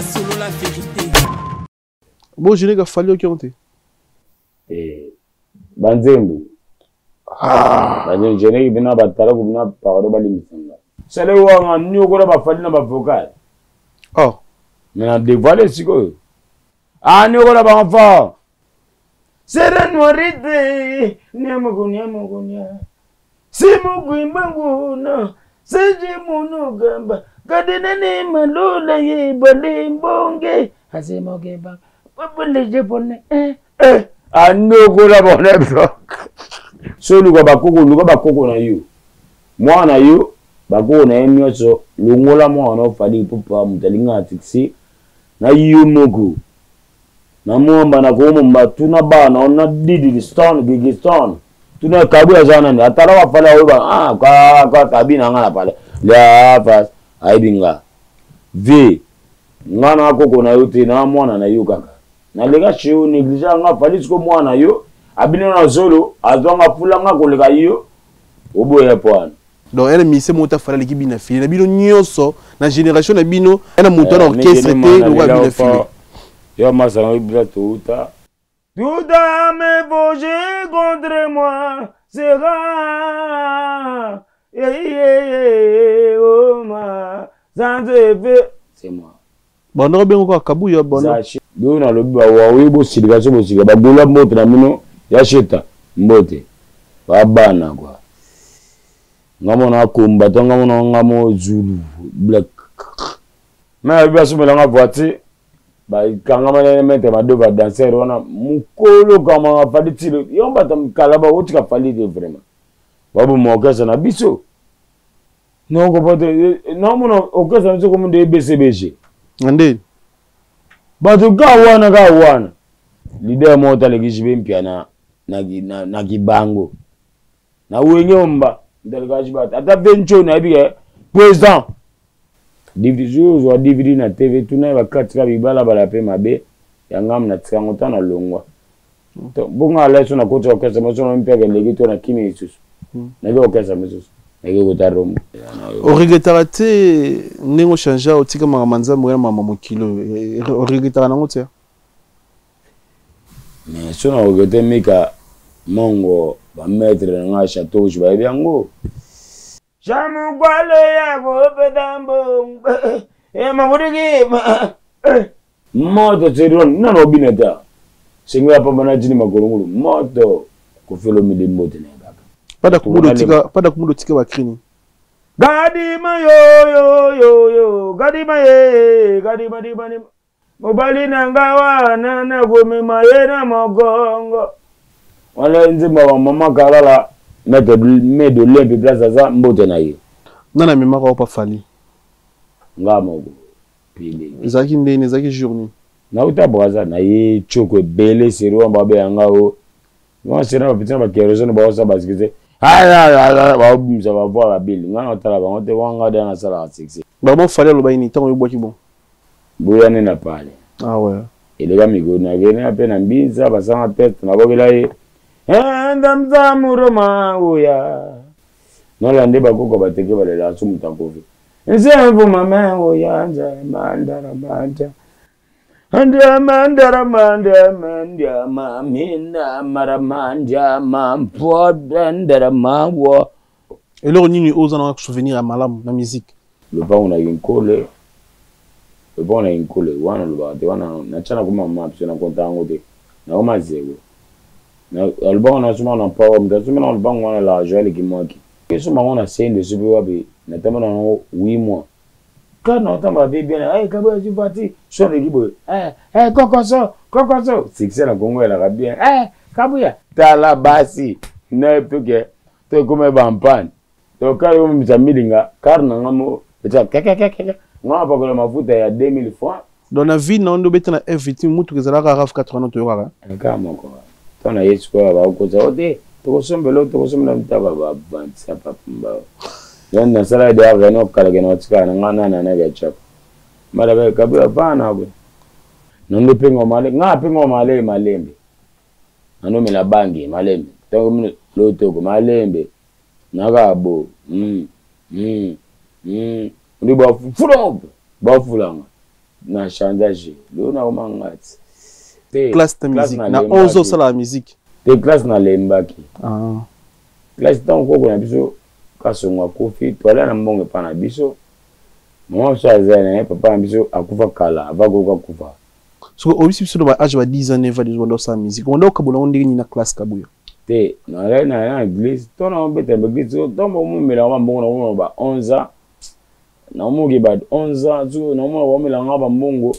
Solola verite. Bon générique Fally oki te. Eh banzembo. Ah. Banzembo générique bina batala ko bina pardon balimbisanga. Sale wanga nyokola ba Fally na ba vocal. Oh. Mais na dévoiler sikoyo. Ah nyokola ba enfant. Sere noirite nyamukunya mukunya. Simugwimba sijimunugamba kadinene malula yibalimbonge asimugimba babulejebone eh eh anokola bone block. So luka bakoko luka bakoko na yo. Mwana yo bakoko na ye nyonso longola mwana ofali pupa mutalinga atiksi na yo moko. Na mwamba na komo tuna bana na didi stone gigi stone tuna kabu ya zana ni atala wa fala oyo ah ka ka kabi na ngana pale la fa aibinga v ngana koko na yo te na mwana na yo kaka na lega chez yo néglige nga fali siko mwana yo abino na zolo azwanga fulanga koleka yo oboya pwana. Donc elle mise mota fala leki bina fili na bino nyonso na génération na bino na moto na orchestre te lokwa bina fili. Yo masana ibla touta. Tout âme forgée contre moi sera oh ma sans effet. C'est moi. Bon on bien quoi kabuya bon. Do na lobi ba wa we bo silika so bo silika ba gola mbote na mino ya sheta mbote. Ba bana quoi. Ngamo na komba to ngamo na ngamo Zulu black. Mais ba so melanga voiture ba kangama na maître Madova danser wana mukolo kama fali tilo yo bata mkalaba wotika fali de vraiment. Babu mokesa na biso. Non ko pote non mono okesa biso comme de BCBG. Ngande. Bato ka wana ka wana. Leader mota le gijibe mpia na na na kibango. Na wenge omba ndalika jiba ata vencho na bi président. Division zo DVD na TV tuna ba katika bibala bala pe mabe ya ngam na tika ngota na longwa. To bonga la so na kota okesa moso na mpia ke legi to na kimi isusu. Na ke okesa mosusu. Na ke kota romo. O regrettera te ndingo changer otika makamanza moya mama mokilo. O regrettera nango te. Mais so na regrette mika mongo ba maître na nga château je ba yango. Jamugwale ya gopedambo e mabudiki moto seron nano bineta singo ya pamba na jini makolongulu moto kofelo midimbote na kaka pada kumudo tika ba krini gadima yo yo yo yo gadima ye gadima dima mobali na ngawa na na gomema ye na mogongo wala nzimba wa mama kalala maître medo lempe place aza mbote na ye. Nana memaka opa fali. Nga moko pili. Ezaki ndeni ezaki journée. Na uta braza na ye choko ebele sero mba be yanga o. Nga sera ba petit ba kerosene ba osa basikise. Ay ba bumisa ba voir ba bili. Nga na tala ba ngote wanga de na sala succès. Ba bon fali lo ba ini tango yobwaki bon. Boya ne na pale. Ah ouais. Eleka mikolo na kene ape na mbinza basanga tête na bokela ye. Ndamzamuroma oya. Nolande bakoko bateke balela so mutakofi. Nsemvu mama oya nza mandara manja. Ndia mandara manja manja mamina mara manja mampo ndara mawo. Eloko nini oza na souvenir ya malamu na musique? Lopango na Kinkole. Lopango na Kinkole wana lobaka te wana na tshana koma mama biso na konta yango te. Na koma zero. Na lopango na soma na power mta soma na lopango wana la Joël Kimwaki. Keso mango na sende sobi wapi na tamba na ngo 8 mois. Quand on tamba bien bien, hey kabo je parti, so le gibo. Eh eh kokoso, kokoso. Succès na Congo elle a bien. Eh kabuya tala basi. Na toke to kome bampan. To kale mo milinga kar na ngamo eta kaka kaka. Ngama pakola mafuta ya 2000 francs. Dans la vie na ndo betana everything mutu kezalaka RAV 80 to yokaka. Nka moko. Tona yesu kwa ba ko za ode. Tokosombela tokosombela mtaba ba bantsa papumba. Yon na sala de aveno kala ke no tsika na ngana na na ya chap. Mara ba kabula bana go. Nondo pengo male nga pengo male malembe. Ano mela bangi malembe. Tango mino loto ko malembe. Naka bo. Ndi ba fula ba fulanga. Na changeage. Lelo nakoma nga ti. Te, classe ta musique na 11 osala musique. Te, classe nalembaki. Ah. Classe ntango koko na biso Kasongo akufi, toala na mbongo epa na biso. Mama biso aza na ye, papa na biso akufa kala, avant koko akufa. Soki oyebisi biso na ba age ba 10 ans neva deja obanda osala musique, obanda okabola yango ndenge nini na classe Kabuya? Te, nazalaki na église, to na obeta ba église, to bomela ba mbongo na komona ba 11 ans. Naomoki ba 11 ans, so naomona baomela nga ba mbongo.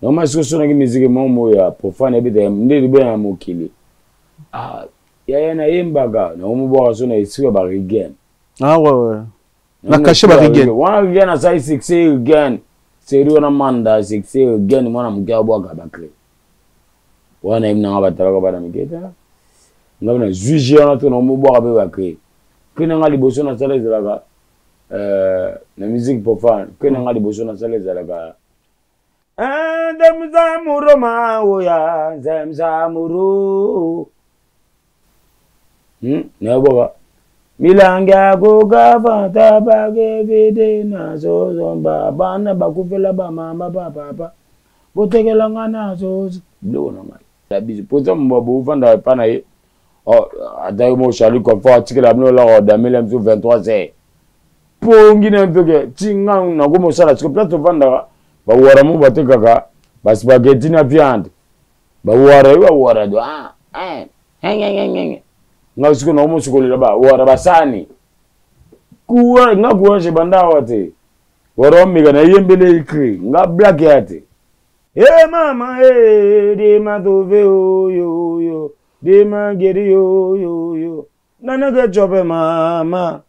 Naomona sikoyo so naki musique moko moyo ya profane ebeta nde libela na mokili. Ah, yaya nayembaka, naomobwaka so na esika ba rigen. Ah ouais ouais. Na cachet ba rigen. Wana rigen asali succès rigen. Seri wana manda succès rigen mwana moke abwaka ba clé. Wana yebi nanga batalaka bana mike te. Nga na juge wana to naomobwaka pe ba clé. Clé nanga liboso nasala ezalaka na musique profane. Clé nanga liboso nasala ezalaka Nzemzamuro maoya, nzemzamuro. Nayobwaka milangi ya kokafata bakevide nazozomba bana bakufela bamama bapapa botekela nga nazozo biloko na ngai ya biso mpoza mbwa bovanda epa na ye ata yo moko Charlie Confort atikela bino olaka odamela biso 23 heures pongi na ntoke ti nga nakoma osala siko place tovandaka bawara mo batekaka baspaghetti na viande bawara yo bawara do ah, eh, ngengengenge nga siko nakoma osukolela bawara basani kuwa nga courage ebanda awa te wara omeka nayembele écrit nga blague ya te e mama e dima tove oyo oyo dima geri oyo oyo nanake chope mama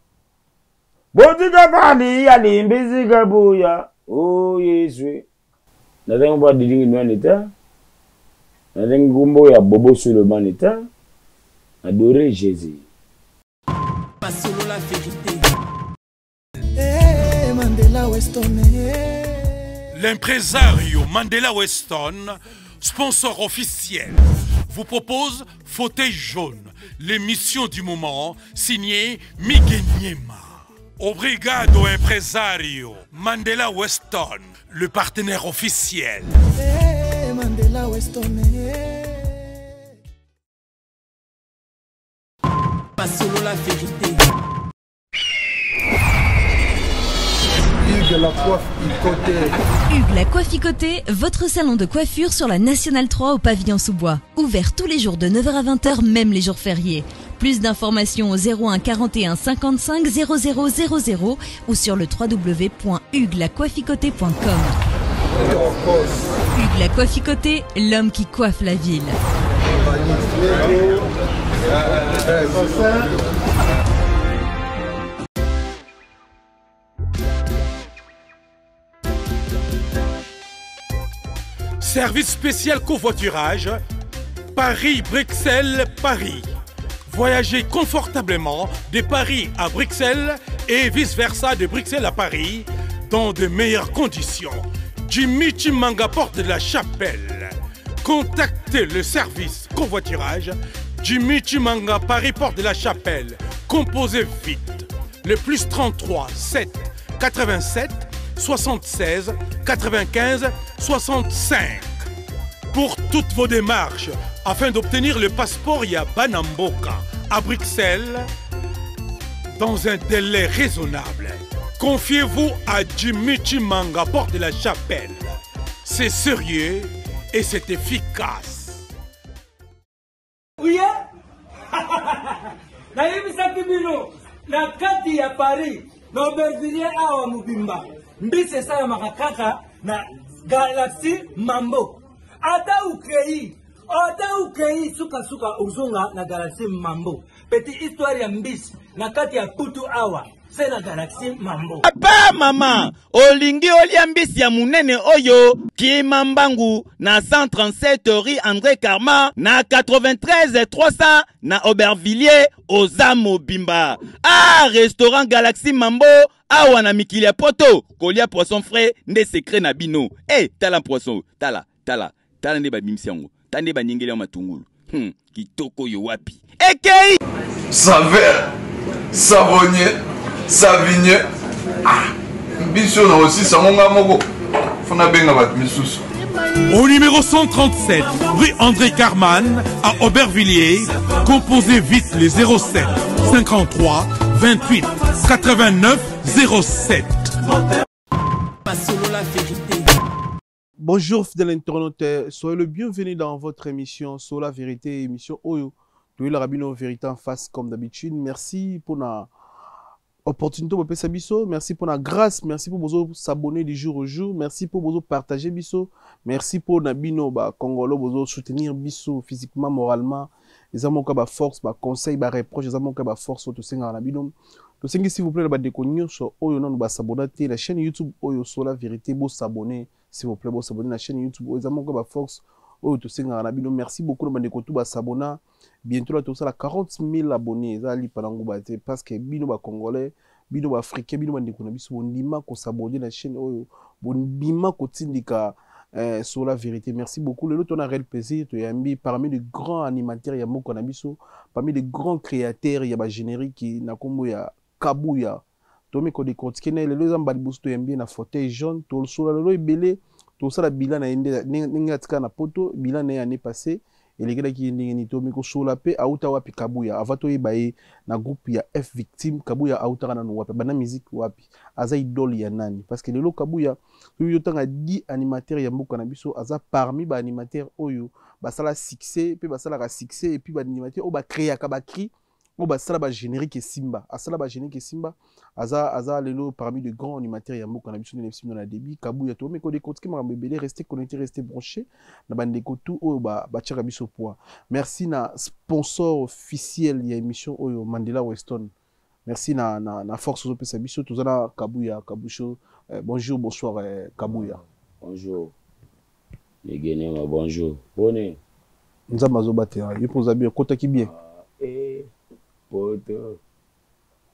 botika fali alimbisika buya o yesu nazangi mpo adilingi nwani te nazangi nkombo ya Bobo Sulemani te adore Jésus. Masolo la vérité. Hey, Mandela Weston. Hey. L'impresario Mandela Weston, sponsor officiel, vous propose Fauteuil jaune, l'émission du moment signée Miguel Niema. Obrigado impresario Mandela Weston, le partenaire officiel. Hey, Mandela Weston. Hey. Masolo la vérité. Hugues la coiffe Icoté. Hugues la coiffe Icoté, votre salon de coiffure sur la Nationale 3 au pavillon sous-bois. Ouvert tous les jours de 9h à 20h, même les jours fériés. Plus d'informations au 01 41 55 00 00 ou sur le www.hugueslacoiffeicotée.com. Hugues la coiffe Icoté, l'homme qui coiffe la ville. Service spécial covoiturage, Paris-Bruxelles, Paris. Voyagez confortablement de Paris à Bruxelles et vice-versa de Bruxelles à Paris dans de meilleures conditions. Jimmy Chimanga, porte de la Chapelle. Contactez le service covoiturage Jimmy Chimanga, Paris, porte de la Chapelle. Composez vite le plus 33 7 87 76 95 65. Pour toutes vos démarches, afin d'obtenir le passeport ya Banamboka à Bruxelles, dans un délai raisonnable, confiez-vous à Jimmy Chimanga, porte de la Chapelle. C'est sérieux et c'est efficace. Uye nayebisaki bino na kati ya Paris na Aubervilliers awa mobimba mbisi esalamaka kaka na Galaxy Mambo. Ata ukei, ata ukei sukasuka ozonga na Galaxy Mambo. Petit histoire ya mbisi na kati ya Putu awa se na Galaxy Mambo. Papa, mama, olingi olia mbisi ya munene oyo kima mbangu na 137 rue André Karma na 93 300 na Aubervilliers oza mobimba. Ah, restaurant Galaxy Mambo awa na mikili ya poto kolia poisson frais nde secret na bino. Eh, tala poisson, tala, tala, tala nde babimisi yango, tala nde banyengeli yango matungulu. Kitoko yo wapi? Ekei! Saveur, savonnier, savinier. Ah, biso na aussi sango nga moko. Fo nabenga bato misusu. Au numéro 137, rue André Carman, à Aubervilliers, composez vite les 07 53 28 89 07. Masolo la vérité. Bonjour fidèles internautes, soyez le bienvenu dans votre émission Sur la vérité, émission Oyo. Toyelaka bino vérité en face comme d'habitude. Merci pour la opportunité bopesa biso, merci pour la grâce, merci pour bozo s'abonner du jour au jour, merci pour bozo partager biso, merci pour na bino ba congolo bozo soutenir biso physiquement, moralement. Eza moko ba force, ba conseil, ba reproche, eza moko ba force oyo tosengaka na bino. Tosengi s'il vous plaît na bandeko nyonso oyo nanu ba s'abonna te na chaîne YouTube oyo Sur la vérité, bo s'abonner s'il vous plaît, bo s'abonner na chaîne YouTube oyo eza moko ba force oyo tosengaka na bino. Merci beaucoup na bandeko tout ba s'abonna. Bientôt là tosala 40 000 abonnés, eza lipa na nguba te parce que bino ba congolais, bino ba africains, bino bandeko na biso bondima ko s'abonner na chaîne oyo, bondima kotindika sur la vérité. Merci beaucoup. Lelo to na réel plaisir toyambi parmi les grands animateurs ya mboka na biso, parmi les grands créateurs ya ba générique na kombo ya Kabuya. Tomi ko décortiquer na lelo eza mbali boso toyambi na fauteuil jaune, tosola lelo ebele, tosala bilan na ye ndenge atika na poto, bilan na ye année passée elekelaki ye ndenge nini. Tomi kosola pe auta wapi Kabuya avant toyeba ye na groupe ya F Victime. Kabuya autaka nanu wapi, banda musique wapi, aza idole ya nani? Parce que lelo Kabuya toyi totanga 10 animateurs ya mboka na biso, aza parmi ba animateurs oyo basala succès pe basalaka succès, et puis ba animateurs oyo ba créaka ba cri oyo basala ba générique esimba, asala ba générique esimba, aza lelo parmi de grands animateurs ya mboka na biso ndenge biso na débit. Kabuya to meko décortiquer makambo ebele, restez connectés, restez branchés na bandeko tout oyo batiaka biso poids. Merci na sponsor officiel ya émission oyo Mandela Weston. Merci na force ozopesa biso. Toza na Kabuya Kabusho. Bonjour, bonsoir Kabuya. Bonjour. Migenema, bonjour. Boni. Nzambe azobatela yo mpo oza bien, okotaki bien. Poto.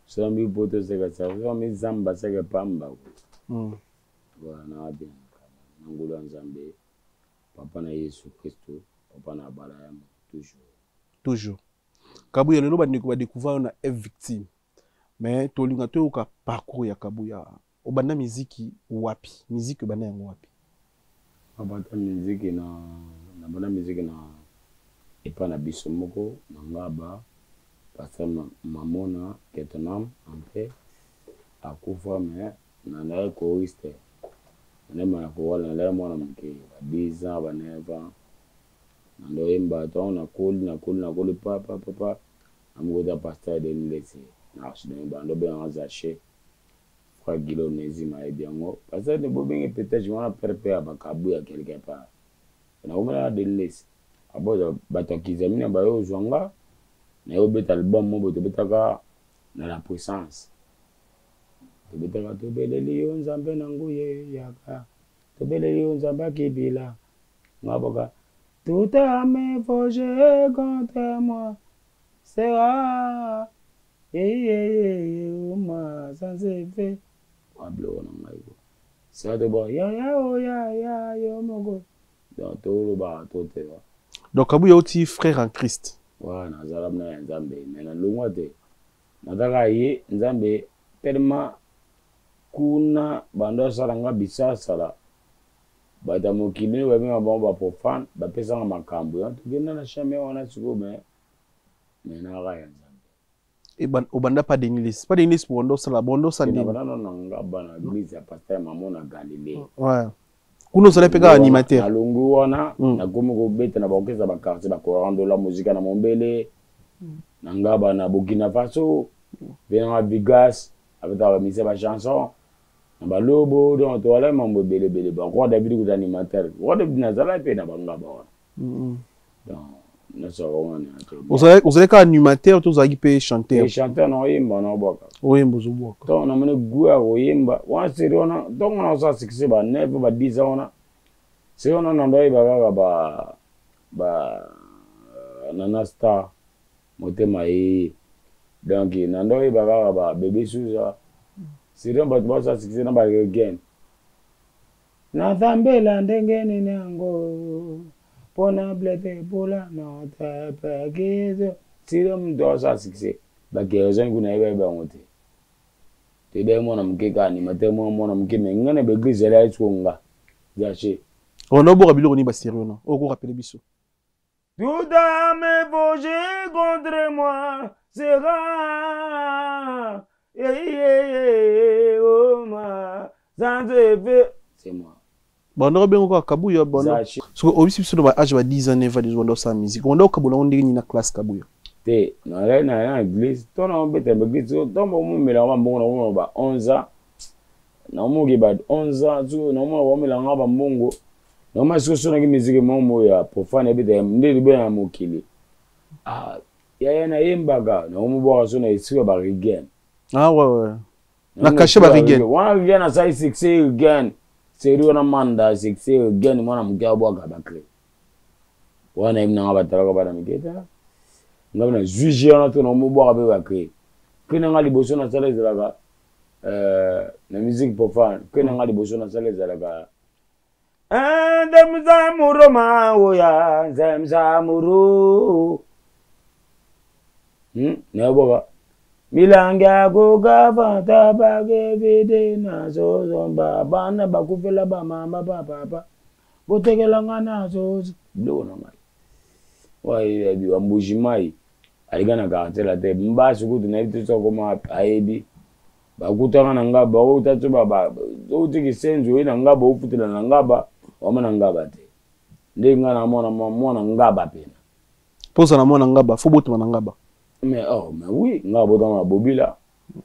Sambi poto seka sa, mi zamba seka pamba. Voilà, na bien. Na ngulu ya Nzambe, papa na Yesu Kristo, papa na Abraham, toujours. Toujours. Kabuya lelo bandeko ba découvrir na F Victime. Mais tolinga toyoka parcours ya Kabuya. Obanda miziki wapi? Miziki obanda yango wapi? Abanda miziki na, na banda miziki na epa na biso moko na ngaba pasteur Mamona Ketonam en paix akufa, mais na naye choriste. Na naye chorale, na naye mwana moke ba 10 ans ba 9 ans. Na ndoyemba to na koli, na koli, na koli, pa, pa, pa, pa. Na mokota pasteur Denis Lese na archidon bando ben Zaché. Frère Guillaume Nezima et biango. Parce que bo bengi peut-être wana père père ba Kabuya quelque part. Na komela na Denis Lese. Abo bato ya Kizamina ba yo zwanga na yo beta album mo boto betaka na la puissance. Tobetaka tobeleli yo Nzambe na nguye yaka. Tobeleli yo Nzambe akibila. Ngaboka tout armée forgée contre moi sera eyeyeye sans effet. Pablo na ngai ko. Ça de bon ya ya o ya ya yo moko. Donc to ba to te. Donc Kabuya oti frère en Christ. Ouais, na zala na ya Nzambe mais na longwa te. Nataka ye Nzambe tellement kuna bando sala nga bisasala. Bata mokili ba benga bango ba profane, ba pesanga makambo. Ya tokenda na chemin wana siko mais mais na ra ya Nzambe. Et ban, obanda pas Denis Lesi. Pas Denis Lesi pour ondo sala, bondo sala Kenda nini? bana na nga bana église ya pasteur Mamona Galilée. Ouais. Kuno sala pe ka animateur. Na longu wana, na komi ko beta na ba orchestre ba quartier ba courant de la musique na Mombele. Na nga bana Burkina Faso, bena Bigas, avec ba musique ba chanson. Na ba lobo donc to ala mambo ebele ebele ba roi David kuta animateur. Roi David na zala pe na banga ba wana. Donc na so wana to. Ozalaki ka animateur to ozalaki pe chanteur? Pe chanteur na oyemba na obwaka. Oyemba ozobwaka. Donc na moni goût ya koyemba. Wana série wana, donc on a ça succès ba 9 ba 10 ans wana. Série wana na ndoyi ba kaka ba Nana Star motema ye. Donc na ndoyi ba kaka ba bébé Souza. Série wana bato ba ça succès na ba regain. Na zambela ndenge nini yango pona blete bola na tepekizo. Série wana moto aza succès. Ba guérison kuna yeba yeba yango te. Toyeba ye mwana moke kaka animateur mwana mwana moke, mais nga na ba église ezali ayi siko nga. Gâché. Ona oboka biloko nini baserie wana oyo korapele biso? Tout âme forgée contre moi sera eh, eh, eh, oh, moi, sans effet. C'est moi. Banda obenga kaka Kabuya banda. Zaché. Soki oyebisi biso na ba age ba 10 ans neva deja banda osala musique, banda okabola yango ndenge nini na classe, Kabuya? Te, nazali na église to na obeta ba église to bamomelaka bambongo na komona ba 11 ans, naomoki ba 11 ans soki naomona baomelaka nga bambongo, naomona soki sonaki musique moko moyo ya profane ebeta nde liboya na mokili. Ah, yaya nayembaka, naomobwaka so na esika ba rigen. Ah ouais, na cachet ba rigen. Wana rigen asali succès, rigen seri wana manda succès, rigen mwana moke abwaka baclé wana yebi nanga batalaka bana mike te. Ngai na juge wana to naomobwaka mpe baclé clé na nga liboso nasala ezalaka na musique profane. Clé na nga liboso nasala ezalaka Nzemzamuro maoya nzemzamuro nayoboka milangi akoka tabakevide nazozomba bana bakufela bamama bapapa botekelanga nazozo biloko na ngai wayebi bambuji mai alika na quartier la te mbasi kutu nayebi te soki akoma ayebi bakutaka na ngaba outa so outi kisenzi oye na ngaba ofutela na ngaba wama na ngaba te nde nga na mwana mwana ngaba pena. Mpoza na mwana ngaba fo botama na ngaba. Mais oh, mais oui, nga botama na Bobila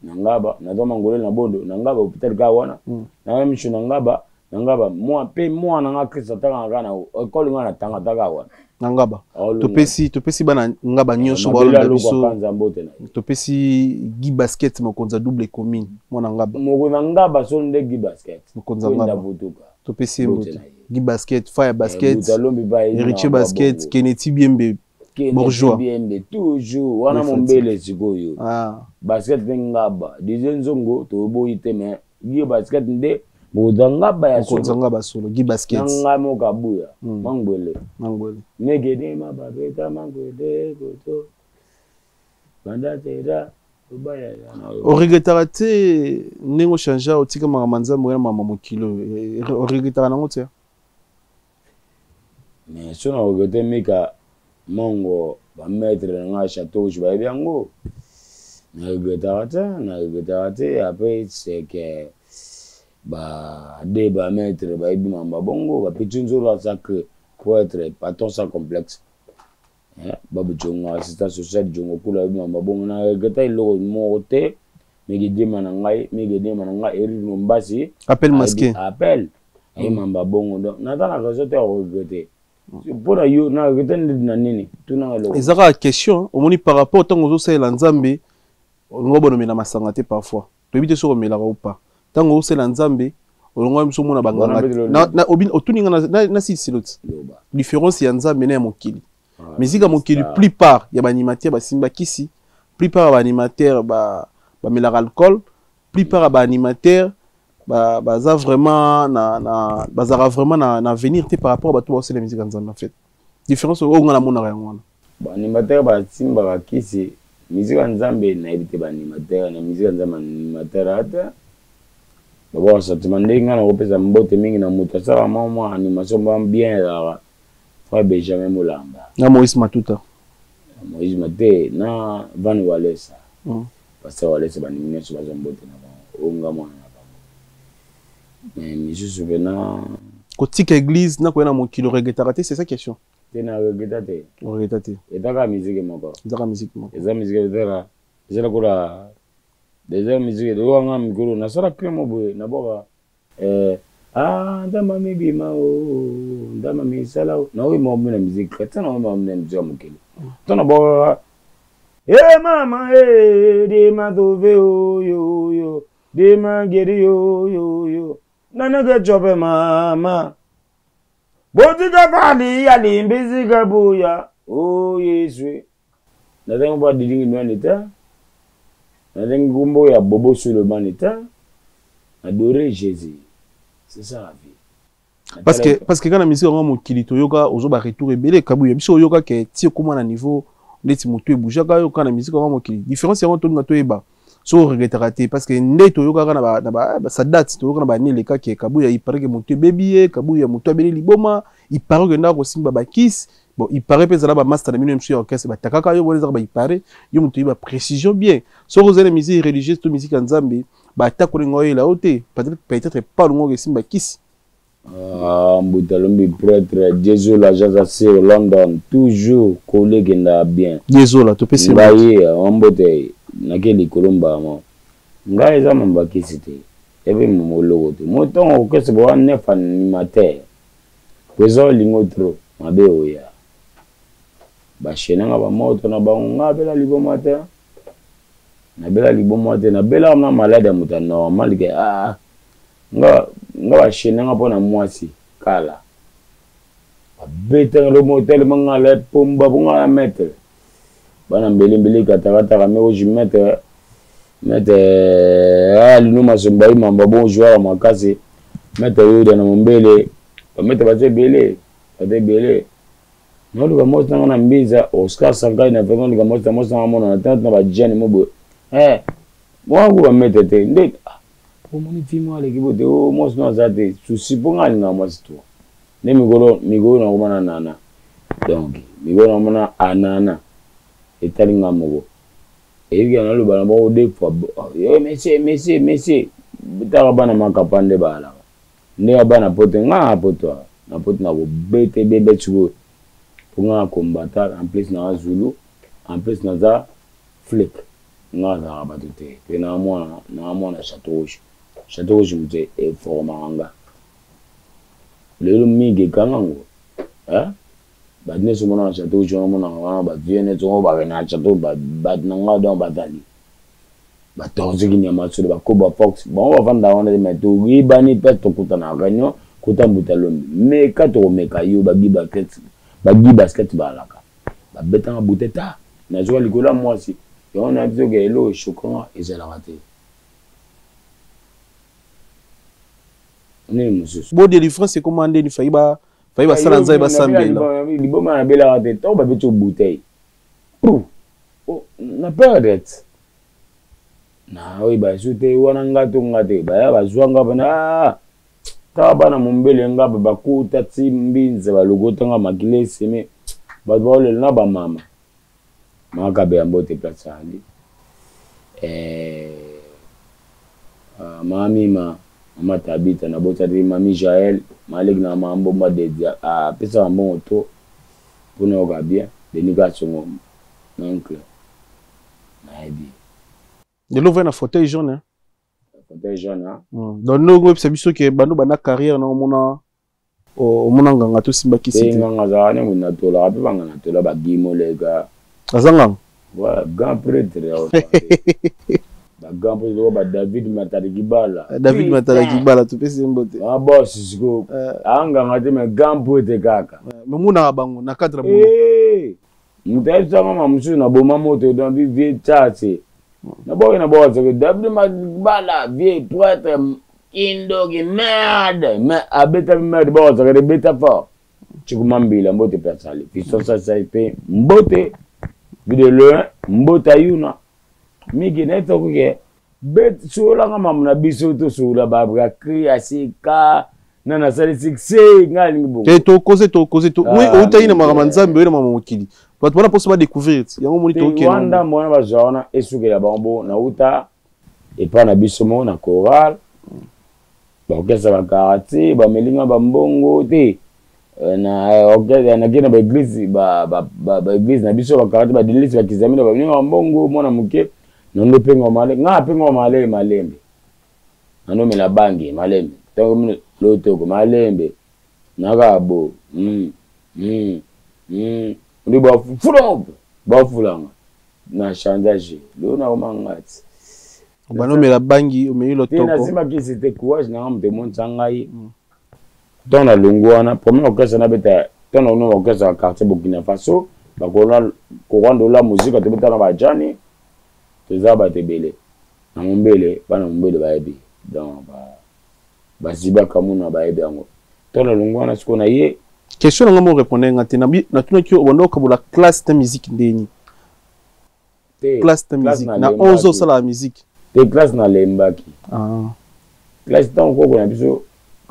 na ngaba, nazwa mangolele na Bondo na ngaba hôpital ka wana na misu na ngaba na ngaba mwa mpe mwana nga Christ atangaka kaka na ekole nga natanga taka wana. Na ngaba. Aolunga. Topesi bana ngaba nyonso Mabele balanda aloko biso. akanza mbote na ye. Topesi Guy Basket, mokonzi ya double commune, mwana ngaba. Mokonzi ya ngaba solo nde Guy Basket. Mokonzi ya Kwenda ngaba. Vutuka. Topesi ye Mbote mbote. na ye. Guy Basket, Fire Basket, Buta Lombi ba yebi Héritier na Basket, bongo. Kennedy Biembe, Kennedy bourgeois. Biembe toujours wana Oui, mombele sikoyo. Ah. Basket nde ngaba. Didier Nzongo toboyi te mais Guy Basket nde mokonzi ya ngaba ya Mokonzi ya solo. ngaba solo, Guy Basket. Na ngai moko Kabuya, Mangwele. Mangwele. Negede mababeta mangwele koto. Banda tera obaya ya na yo. Oregretaka te ndenge ochange, otika makambo ya Nzambe oya makambo ya mokili oyo? Oregretaka nango te? Mais so na regrete Mika Mongo, ba maître na nga Château Rouge bayebi yango. Na regretaka te, na regretaka te. Après c'est que ba de ba maître bayebi mamba bongo, ba petit nzolo sacré pour être patron sans complexe. Babu Djongo, assistant social Djongo Kula bayebi mamba bongo. Na regreta eloko moko te. Meke dema na ngai, meke dema na ngai Eric Mombasi. Appel masqué. Appel. Ayebi mamba bongo. Donc naza na raison te ya regretter. Mpona yo na regrete nde na nini? Tuna eloko. Eza kaka question omoni par rapport ntango ozosalela Nzambe, olingo bonomela masanga te parfois. Toyebi te soki omelaka ou pas. Ntango ozosalela Nzambe, olongo biso omona banganga. Wana mpe Otuni nga na silisilo ti. Loba. Différence ya Nzambe na ya mokili. Ah, Musique ya mokili, ça. plupart ya baanimateur basimba kisi, plupart ya baanimateur bamelaka alcool, plupart ya baanimateur baza vraiment na bazalaka vraiment na avenir te par rapport à bato baosala musique ya Nzambe en fait. Différence oyo nga namonaka yango wana. Baanimateur basimbaka kisi, musique ya Nzambe nayebi te. Baanimateur na musique ya Nzambe, animateur ata babwaka sentiment ndenge ngai nakopesa mbote mingi na moto asalaka mwa mwa animation mwa bien ezalaka frère Benjamin Molamba. Na Moïse Matuta. Moïse Mate na Van Walesa. Pasteur Walesa, bandimi nyonso bazwa mbote na bango, oyo nga mwana na bango. Mais misusu mpena Kotika église na koya na mokili, oregretaka te? C'est ça question. Te, na regreta te. Oregreta te. Ezaka musique moko. Ezaka musique moko. Eza musique, ezaka eza lokola eza musique oyo nga mikolo nasala clé mo boye nabwaka ah ndamba mibima o ndamba misala o naoyeba mbi na musique chrétien, naoyeba mbi na musique ya mokili to nabwakaka e mama e dima tove oyo oyo dima geri oyo oyo nanake chope mama botika fali alimbisika buya o Yesu natangi mpo adilingi nwani te, natangi nkombo ya Bobo Sulemani te, adorer Jésus, c'est ça la vie. Parce que kana musique yango mokili toyoka ozo ba retour ebele, Kabuya. Biso oyoka ke ti okóma na niveau neti motu ebougeaka yo kaka na musique yango mokili. Différence yango tolinga toyeba. Soki oregretaka te, parce que nde toyokaka na ba, na ba, ba, sa date toyoka na ba année elekaki, Kabuya il paraît que moto ebebi ye, Kabuya moto abeli liboma, il paraît que ndako kosimba ba kisi. Bon, il paraît pe ezala ba master na bino mosusu ya orchestre batakaka yo, wana ezaka ba il paraît, yo moto oyeba précision bien. Soki ozali na musique religieuse to musique ya Nzambe, batako olinga oyela yo te, peut-être pas olinga okesimba kisi. Ah, Mbuta Lombi prêtre, Diezola, Jaza sur London, toujours collé kenda bien. Diezola, topesi ngai mbote nake likolo mbama. Ngai eza mambo kisi te. Epe moloko te. Mo tongo orchestre bo neuf animateur. Président olingo trop, mabe oya. Ba chenanga ba moto na bango nga bela liboma te. Na bela liboma te, na bela na malade ya moto normal ke ah nga nga ba chaîne nga pona mwasi kala babetaka lomo telema nga la pomba po nga na maître bana mbele mbele katakataka me oji maître maître ah lino masomba ye mamba bon joueur makasi maître yoda na mombele ba maître baza ebele baza ebele naoluka mwasi nanga na mbinza oscar sankai na vraimen oluka mwasi na mwasi nanga monana te na bajane mo boye eh mwa ko ba maître te nde omoni fi moko aleki bote o mwasi no aza te susi mpo ngai alingaka mwasi to nde mikolo mikolo nakoma na nana donc mikolo nakoma na anana etali ngai moko eyebika naloba na bango deux fois yo monsieur monsieur monsieur taka bana makapa nde baalaka nde ya bana poto ngai na poto na poto nakobeta ebebe sikoyo mpo ngai na combattant en plus naza zulu en plus naza flic Nga azalaka bato te pe na mwana na mwana chateau rouge chateau rouge moto eformaka nga lelo mingi ekanga ngo eh bato nyonso omonaka chateau rouge wana omonaka wana ba vieux nyonso oyo bakende na chateau bato na nga donc bazali batorzuki nyama solo bakoba fox bango bafanda wana te mais toyebani mpe tokutana réunion kuta mbuta lombi meka tokomeka yo bagi basket bagi basket balaka babetanga bute ta nazwa likolo ya mwasi yango na biso ke eloko eshokanga ezalaka te nini mosusu bo délivrance ekoma ndeni fayi ba fayi basala nzambe basambela liboma nabelaka te ntango babeti yo bouteille oh, na perdre na oyeba esu te wana nga to nga te baya bazwa nga bana ah, Tala bana mombele nga ba bakota ti mbinza balokota nga makila eseme bato baolela na bamama makabe ya mbote place ali eh, ah, mamima mama tabita nabotaki mami jael maleki na mama mbomba dedia apesaka ah, mbongo to mpona yoka bien denis kasongo oncle nayebi lelo ovai na fauteuil jaune hein? Fauteuil jaune hein? Donc ndenge oyebisa biso ke bando banda carrière na omona omona nganga tosimba kisi te. Nganga azalaka ne moto natolaka mpe banga natola bagimoleka. Aza nganga? Voilà, grand prêtre ya ba grand prêtre lokola ba David Matadi Kibala. David Matadi Kibala topesi ye mbote. Ah boss sikoyo. Anganga te mais grand prêtre kaka. Mais omonaka bango na cadre ya boulot. Moto ayebisaka mama mosusu na boma moto donc vie tchase. Naboki na boka soki David Magbala vieux prêtre kindoki merde mais abeta merde boka soki beta fort. Chikuma mbila mbote pe asali. Fiston sasa pe mbote vue de loin mbote ayuna. Miki na etoko ke bet solanga mamu na biso to sola ba brakri asika na nasali succès ngai alingi bongo te tokoze tokoze to oui outaki na makambo ya nzambe oye na makambo mokili bato wana mposa badécouvrir ti yango omoni tokende wana ndambo wana bazwa wana esukela bango bo nauta epai na biso moko na chorale baorchestre bakaratier bameli nga bambongo te na orchestre nake na baeglise baeglise na biso bakaratier badelisi bakizamina bameli nga bambongo mwana moke nando penga male nga apenga male malembe nanomela bangi malembe ntango mino lotoko malembe naka bo nde bafulanga bafulanga na chantage lelo nakoma ngati banomela bangi omeli lotoko nasimba kisi te courage nanga moto emonisa ngai ntango nalongi wana premier orchestre nabeta ntango naona orchestre ya quartier Burkina Faso bakona korandola muzika tobeta na bajani toza bato ebele na mombele bana mombele bayebi donc baziba kamuna bayebi yango ntango nalongi wana sikoyo na ye question na nga mo répondre nga te natunaki yo obanda okabola classe na musique ndeni classe na musique na 11 osalaka musique. Te, classe nalembaki. Ah. Classe, ntango koko na biso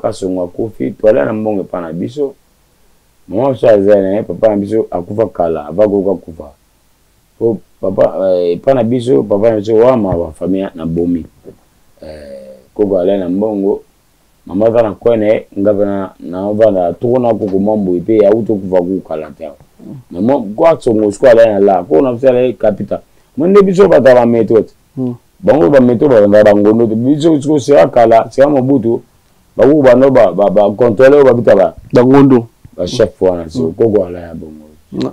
Kasongo akufi, toalia na mbongo epa na biso. Mama biso aza na ye, papa na biso akufa kala ava koko akufa. Po papa epa na biso, papa na biso wama ba famille na bomi. Koko alia na mbongo, mama aza na coin na ye, nga mpe navanda toko na koko mwa mboye mpe auti okufa kukala te awa. Mais mo Kasongo sikoyo alia na la koko na biso alia kapita mo nde biso bato ya bametro te. Bango bametro babandaka bangondo te, biso sikoyo sera kala sera Mobutu bakuku bando bacontrole oyo babita ba bangondo bachef wana. So koko ala ya bongo.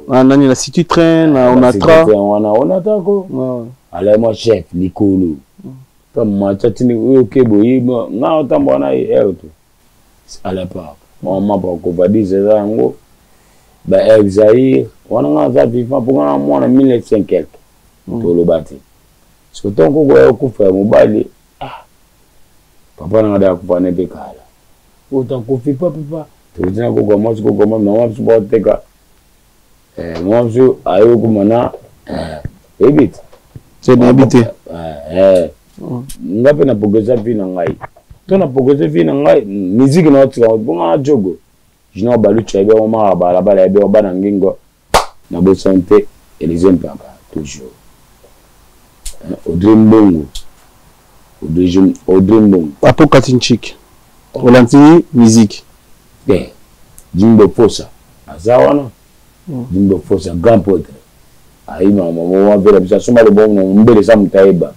Nani na city train na Onatra? Wana Onatra ko ala mwa chef likolo to macha tindi oyo ke boye nga otambola na ye air to ala pa mama bakovadise eza yango ba Air Zaire wana. Nga aza vivant mpo nga na mwana 1900 quelque toloba te. Surtout koko ya okufa ya mobali, ah, papa nanga da akufa ne mpe kala oyo akufi pa papa tokotina koko ya mwasi, koko ya mama biso baoteka mama biso aye okuma na oyebi te. Te, nayebi te. Nga mpe na progresse vie na ngai to na progresse vie na ngai, musique na otika mpo nga na jogo Junior Baluchi ayebi yango, maka balabala ayebi yango, bana ngingo na bosani te, Élysée Mpaka toujours, Audrey Mbongo, Audrey Mbongo. Apo kati nchiki olandi musique? Te, Jimbo Fosa aza wana. Jimbo Fosa, grand potre, ayima mama wavela biso, asomba lopango na mombele eza moto ayeba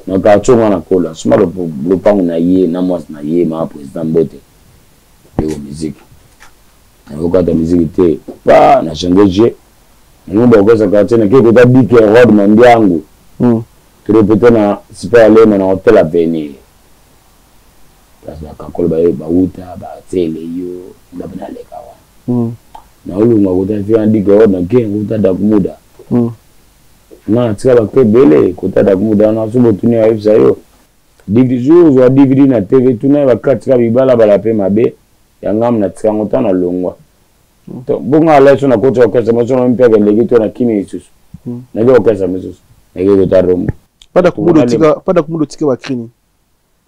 na quartier nga na kola, asomba lopango na ye na mwasi na ye. Mama président, mbote ndeko. Musique nayokata musique te pa na change jeu nango bakosa quartier nake kota dike rod mandiangu. Torepete na Super Alema na Hotel Avenir, place bakakolo baye bauta batele yo nga mpe naleka wana. Naolunga kota fi wana dike rod nake kota Dakumuda. Nga natika bakte ebele kota Dakumuda wana. So botuni ayebisa yo jour ozwa DVD na TV, tuna ye bakatika bibalabala mpe mabe ya ngamu natika yango ntango nalongwa bongo ala so nakoti orchestre moso na mpiaka eleki to nakimi lisusu naki orchestre mosusu naki kota Rombo. Pada kumuda otika bakrini.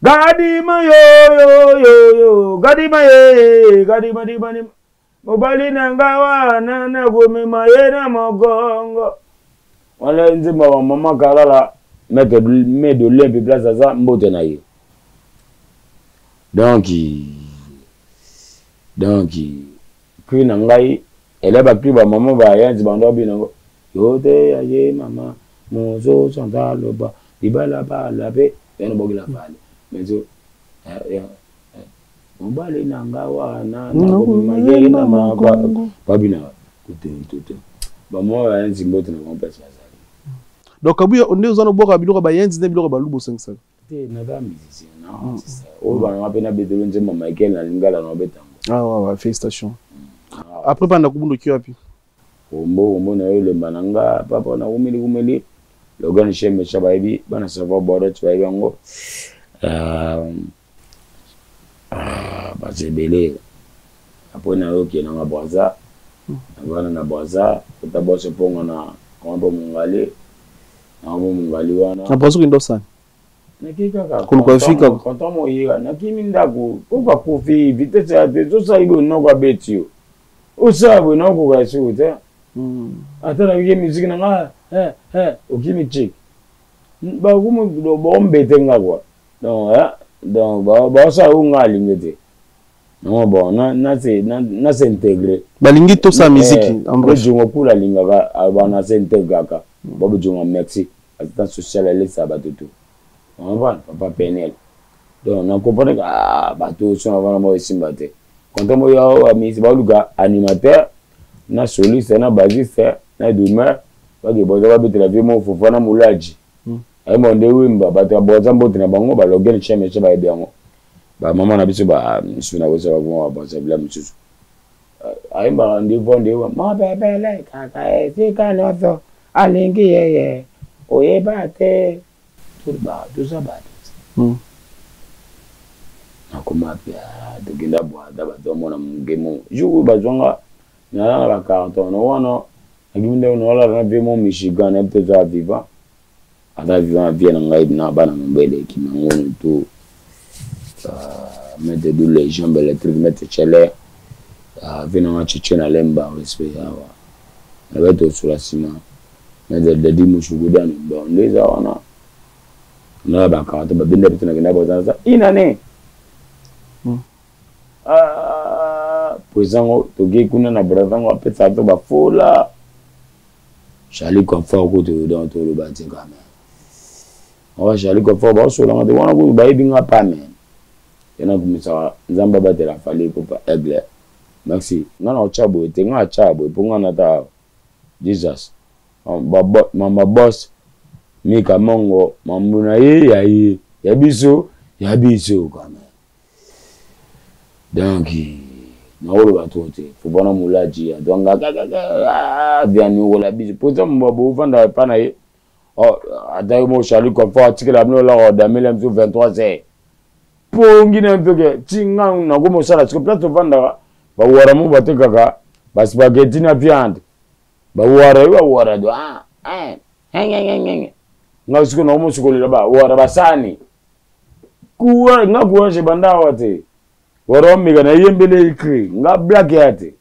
Gadima yoyoyoyo gadima ye gadima dima dima mobali na nga wana nakomema ye na mokongo wana nzembo ya mama Kalala, maître Medo Lempe, place aza, mbote na ye. Donc cri na ngai ele bacri bamama bayanzi bando babina yango yo te ya ye mama mosusu aloba libalabala mpe yana bokila fale mezo mobali na nga wana nakomema ye na mokongo babina kutututu bamama bayanzi, mbote na bango place bazali. Donc Kabuya, nde oza nobwaka biloko bayenzi nde biloko baluba osangisaka? Te, naza musicien na artiste oyo bananga mpe nabetelo nzembo Michael na lingala na obetango. Ah ouais, félicitation. Après banda kubunda oki wapi? Kombo kombo na yo elemba na nga papa na kumeli kumeli Logan Shemesha bayebi bana savoir Bordeaux bayebi yango bato ebele. Apres nayoki nanga Braza, navanda na Braza kota boso mponga na koma mpo mongali nanga mpo mongali wana. Na Braza okenda osani? Naki kaka. Koluka fika. Konton moyeka nakimi ndako koko akufi vitesse ya te tosali boye noko abeti yo osala boye nakokoka esuku te ata nabiki musique na nga okimi chik bakomi baombete nga kua donc donc baosala oyo nga alingi te non bon na s'intégrer. Balingi tosala musique en bref. Jongo kula alingaka aloba na s'intégraka Bob Jongo, merci, assistant social alesaka bato to comprendre papa Penel. Donc na comprendre que ah, bato so na vana moko esimba te konta moko ya bamisi baluka animateur na soliste na bassiste na drummer bake boza babetela vie moko fofa na molaji ayemba nde wimba bato ya Boza, mbote na bango balogene chemeshe bayebi yango bamama na biso bamisusu na kosa bakoma baboza bila misusu ayembaka nde vo nde mobebele kaka esika nyonso alingi yeye oyeba te toza bato. Nakoma mpe tokenda bwada bato bamona mongemo jour oyo bazwanga naza na bacarton na wana nakimi ndeko naolala na vie mo Michigan nayebi te eza vivant. Aza vivant vie na ngai na bana mombele kimangono tout. Maître Doule, jambe électrique, maître Chelé. Vie na nga Tchétché na Lemba, respect awa. Na beto osula sima. Maître Dadi Mushugudani, bon nde eza wana. Na ba carte ba benda biso na kenda bozana une année. Ah, président ngo tokei kuna na Brazza ngo apesaka biso bafola. Charlie Confort kutu donc toloba te quand même. Oh Charlie Confort baosolanga te wana kutu bayebi nga pa mais. Ye nakumisaka Nzambe abatela Fally Ipupa aigle. Merci. Nga na otya boye te nga atya boye mpo nga nata Jesus. Mama boss Mika Mongo mambo na ye ya ye ya biso ya biso quand même. Donc nakoloba trop te fobana molaji adwanga kaka vianiokola biso mpoza mobabo ofanda epa na ye ata yo moko Charlie Confort atikela bino olaka odamela biso 23 heures pongi na mpe ti nga nakomi osala siko place ovandaka bawara mo batekaka baspaghetti na viande bawara yo bawara do nga siko nakomi osukolela bawara basani Courage, nga courage ebanda awa te. Wara omeka na yembele écrit, nga blague ya te.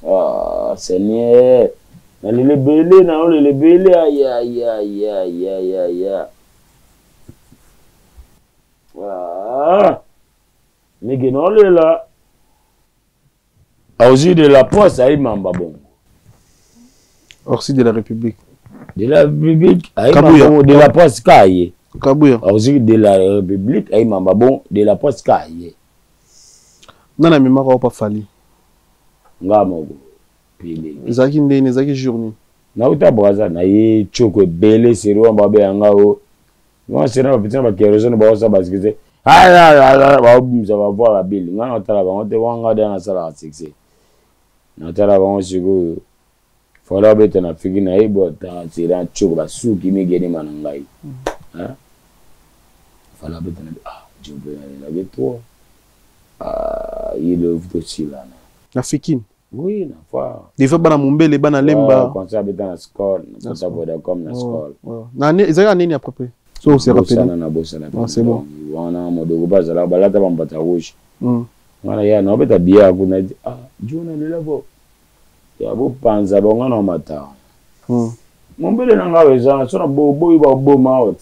Ah, Seigneur. Na lele bele, na lele bele, aïe aïe aïe aïe aïe aïe. Ah. Mike nolela. Orsi de la poste ayi mamba bongo. Orsi de la République. De la République ayi mamba bongo de la poste ka ye. Kabuya. Orsi de la République ayi mamba bongo de la poste ka ye. Nana amemaka opa Fally. Nga moko. Pili. Ezalaki ndeni, ezalaki jour nini? Nauta Brazza na ye choko ebele seri wana babeya nga o. Nga seri na bapeti na ba kerosene baosa basikise. Baobimisa bavoi babili. Nga natala bango te wana nga deya nasalaka succès. Natala bango sikoyo. Fala abeta na fiki na ye bota seri na choko basuki migenima na ngai. Fala abeta na ah jompe na lelaki trop. Ah ye lovi tosilana. Na fikini. Oui, na fois. Des fois bana Mumbele, bana Lemba. Ouais, concert abeta na Skol, na kota Vodacom na Skol. Ouais. Na année, ezalaki année nini à peu près? So on s'est rappelé. Bosana na bosana. Ah, c'est bon. Wana modogo bazala balata ba mbata rouge. Wana ya na obeta biya kuna ah jona lela bo. Ya bo panza bango na mata. Mombele na nga eza so na bo boyi ba boma ot.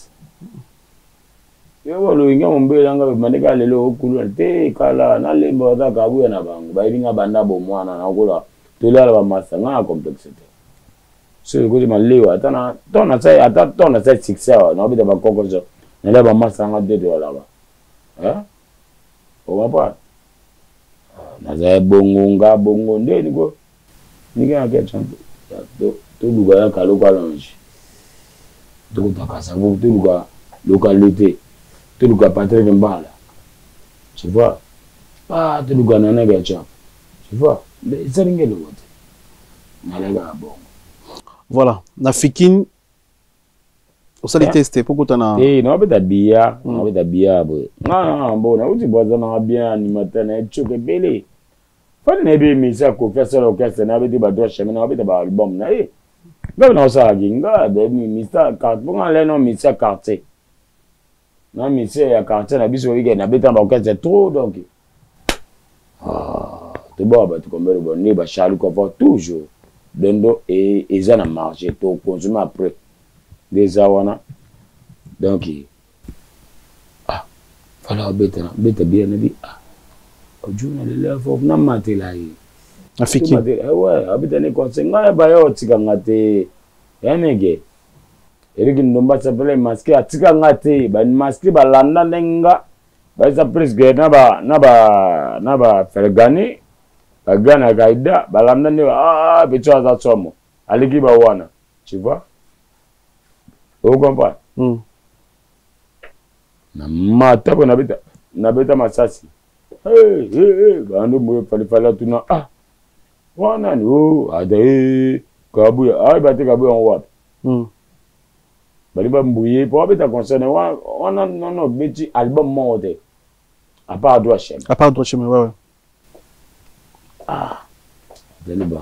Yo balobi nga mombele na nga bebande kaka lelo okuluna te kala nalemba baza kabuya na bango bayebi nga banda bomwana nakola tolala bamasa nga na complexe te soki ekoti malewa ata na to nasali ata to nasali succès awa naobeta bakokoso nalia bamasa nga te tolalaka ocomprendre nazali bongo nga bongo nde niko ndenge na ketcha toluka ya kalo kalonge tokota kasavubu toluka localité toluka Patrick Mbala tu vois ah toluka Nana Ketchup tu vois esali nge eloko te nalekaka bongo. Voilà na Fikin osali test po kota na eh naobeta biya naobeta biya boye nga bo nauti Brazza nanga bien animateur na echoke ebele. Fally nayebi ye musicien ya Koffi asala orchestre naye abeti ba droit chemin naye abeta ba album naye nga pe naosala ki nga musicien quartier po nga nalai nao musicien quartier na musicien ya quartier na biso oyike nabeta na ba orchestre trop donc ah, toboka bato combien bon nde ba Charlie Confort toujours dondo eza na marché to consommer après nde eza wana donc ah fala abeta na beta bien na bi ah ojuna lele fo na matela ye afiki eh ouais abeta ne conseil ngai ba yo tika nga te ya mege Eric Ndomba s'appelait masqué atika nga te ba masqué balanda ndenge nga baza presque na ba na ba na ba Fergani ba Gana Kaida balanda nde ah petit aza somo aleki ba wana tu vois o comprendre na mata po nabeta nabeta masasi hey, hey, hey. Bando moyo fali fali atuna ah wana ni o ata hey, kabuya ah bate kabuya ngo wapi bali bambuye po abeta concert na wana nono beti album moko te à part droit chemin à part droit chemin ouais, ouais. Ah azali bon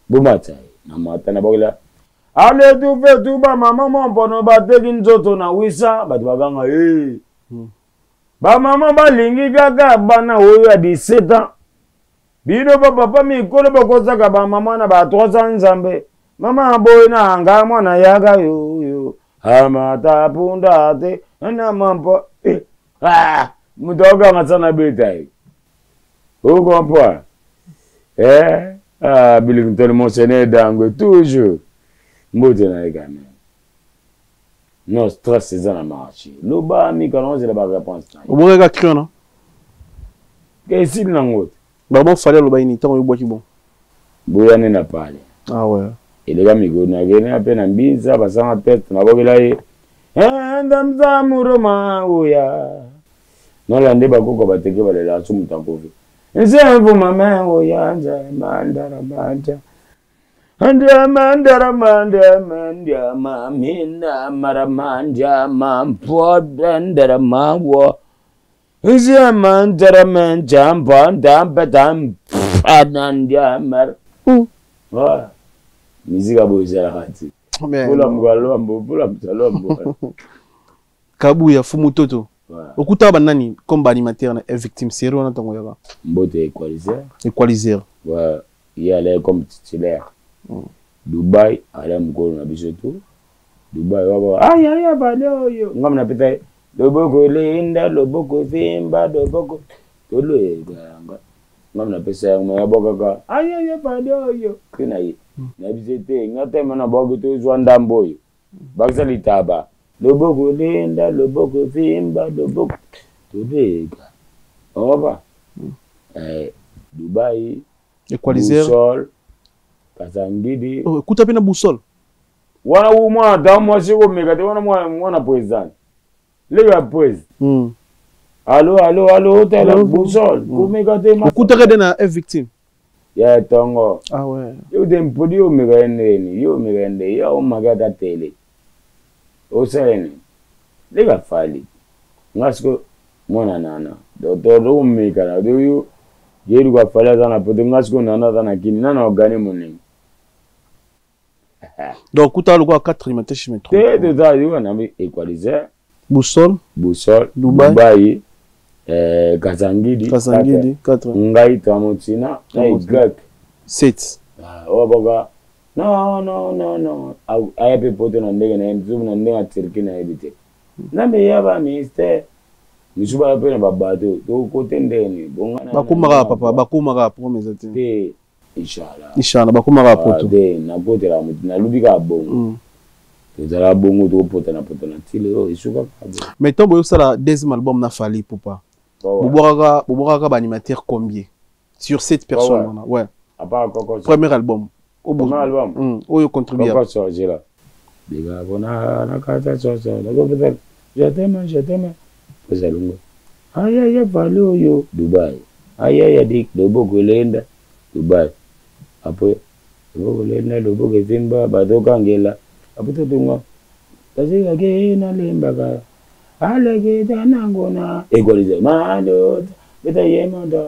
bomata na mata na bakela. Ale tufe tu bamama mompono bateki nzoto na wisa bato baganga e Bamama balingi kaka bana oyo ya 17 ans. Bino ba papa mikolo bokosaka bamama na ba 300 nzambe. Mama boye na nga mwana yaka yo yo. Amata punda te na mampo. Eh, ah, moto akanga sana beta ye. O comprend? Eh, ah, Billington Monseigneur Dangwe toujours. Mbote na ye quand même. Non, stress eza na marché. Loba mika na ozela ba réponse na. Obongaka cri wana? Esili nango te. Bango fallait aloba nini ntango oyobwaki bon? Boya nde na pale. Ah ouais. Eleka mikolo nakende mpe na mbinza basanga tete nabokela ye ndamzamuroma oya nalande bakoko bateke balela so moto akofi nsemvu mama oya nzamandara manja Ndamandaramandiamamina nziamandaramanjambandampatampfanandiamar mizika boye ezalaka te pula lwambo pula moto lwambo Kabuya Fumu Toto okutaka banani comme baanimateur na Victime série wana ntango oyaka? Mbote Equalizer. Equalizer. Ouais, ye alaki comme titulaire. Dubai alaki mokolo na biso tu. Dubai waba ayaya bale oyo ngam na peta loboko lenda loboko vimba loboko toloyeganga ngam na pesa yango ya bokaka ayaya bale oyo kri na ye na biso te nga tema na bwaki tozwa ndambo oyo bakisa litaba loboko lenda loboko vimba loboko tobega oba eh, Dubai Equalizer Boussole Kasangidi. Oh, kuta pe na Boussole wana u mwana ta mwasi komeka te wana mwana mwana président leki ya président Allo allo allo otala Boussole komeka te okutaka de na F victime ya tongo. Ah ouais. Yo te mpodi yo omeka ye ndeni yo omeka ye nde yo omaka ata tele osala nini leka fali nga siko mwana nana docteur omeka na yo yeluka fali aza na poto nga siko nana aza na kini nana ogane moninga. Donc kuta lokola 4 animateurs chez Metro. Te toza yo na equalizer. Boussole. Boussole. Dubai. Dubai. Kasangidi. Kasangidi 4. Ngai Tramontina na Y. 7. Ah, oyo boka. Non non non non. Aya pe poto na ndenge na ye mzubu na ndenge ya Turquie na yebi te. Nzambe ya ba mystère. Misu ba pe na ba bateau. To kote ndenge bongana. Bakomaka papa, bakomaka promesse te. Te. Inshallah. Inshallah bakomaka poto. Te nakotela moto nalobi kaka bongo. Tozala bongo tokopotana potana ti lelo esukaka bongo. Mais ntango boyosala deuxième album na Fally Ipupa, bobwakaka bobwakaka ba animateur combien sur 7 personnes wana? Ouais. À part Koko. Premier album. Premier album. Oyo contribuer. Koko Sorgela. Biga bona na kata soso. Nakopota je t'aime, je t'aime. Ozalungo. Aya ya Fally oyo Dubai. Aya ya dik loboko elenda Dubai. Après loboko elenda loboko evimba bazokangela. Après totunga. Bazikake nalembaka. Aleketa nangona. Equalizer. Mando. Beta yemondo.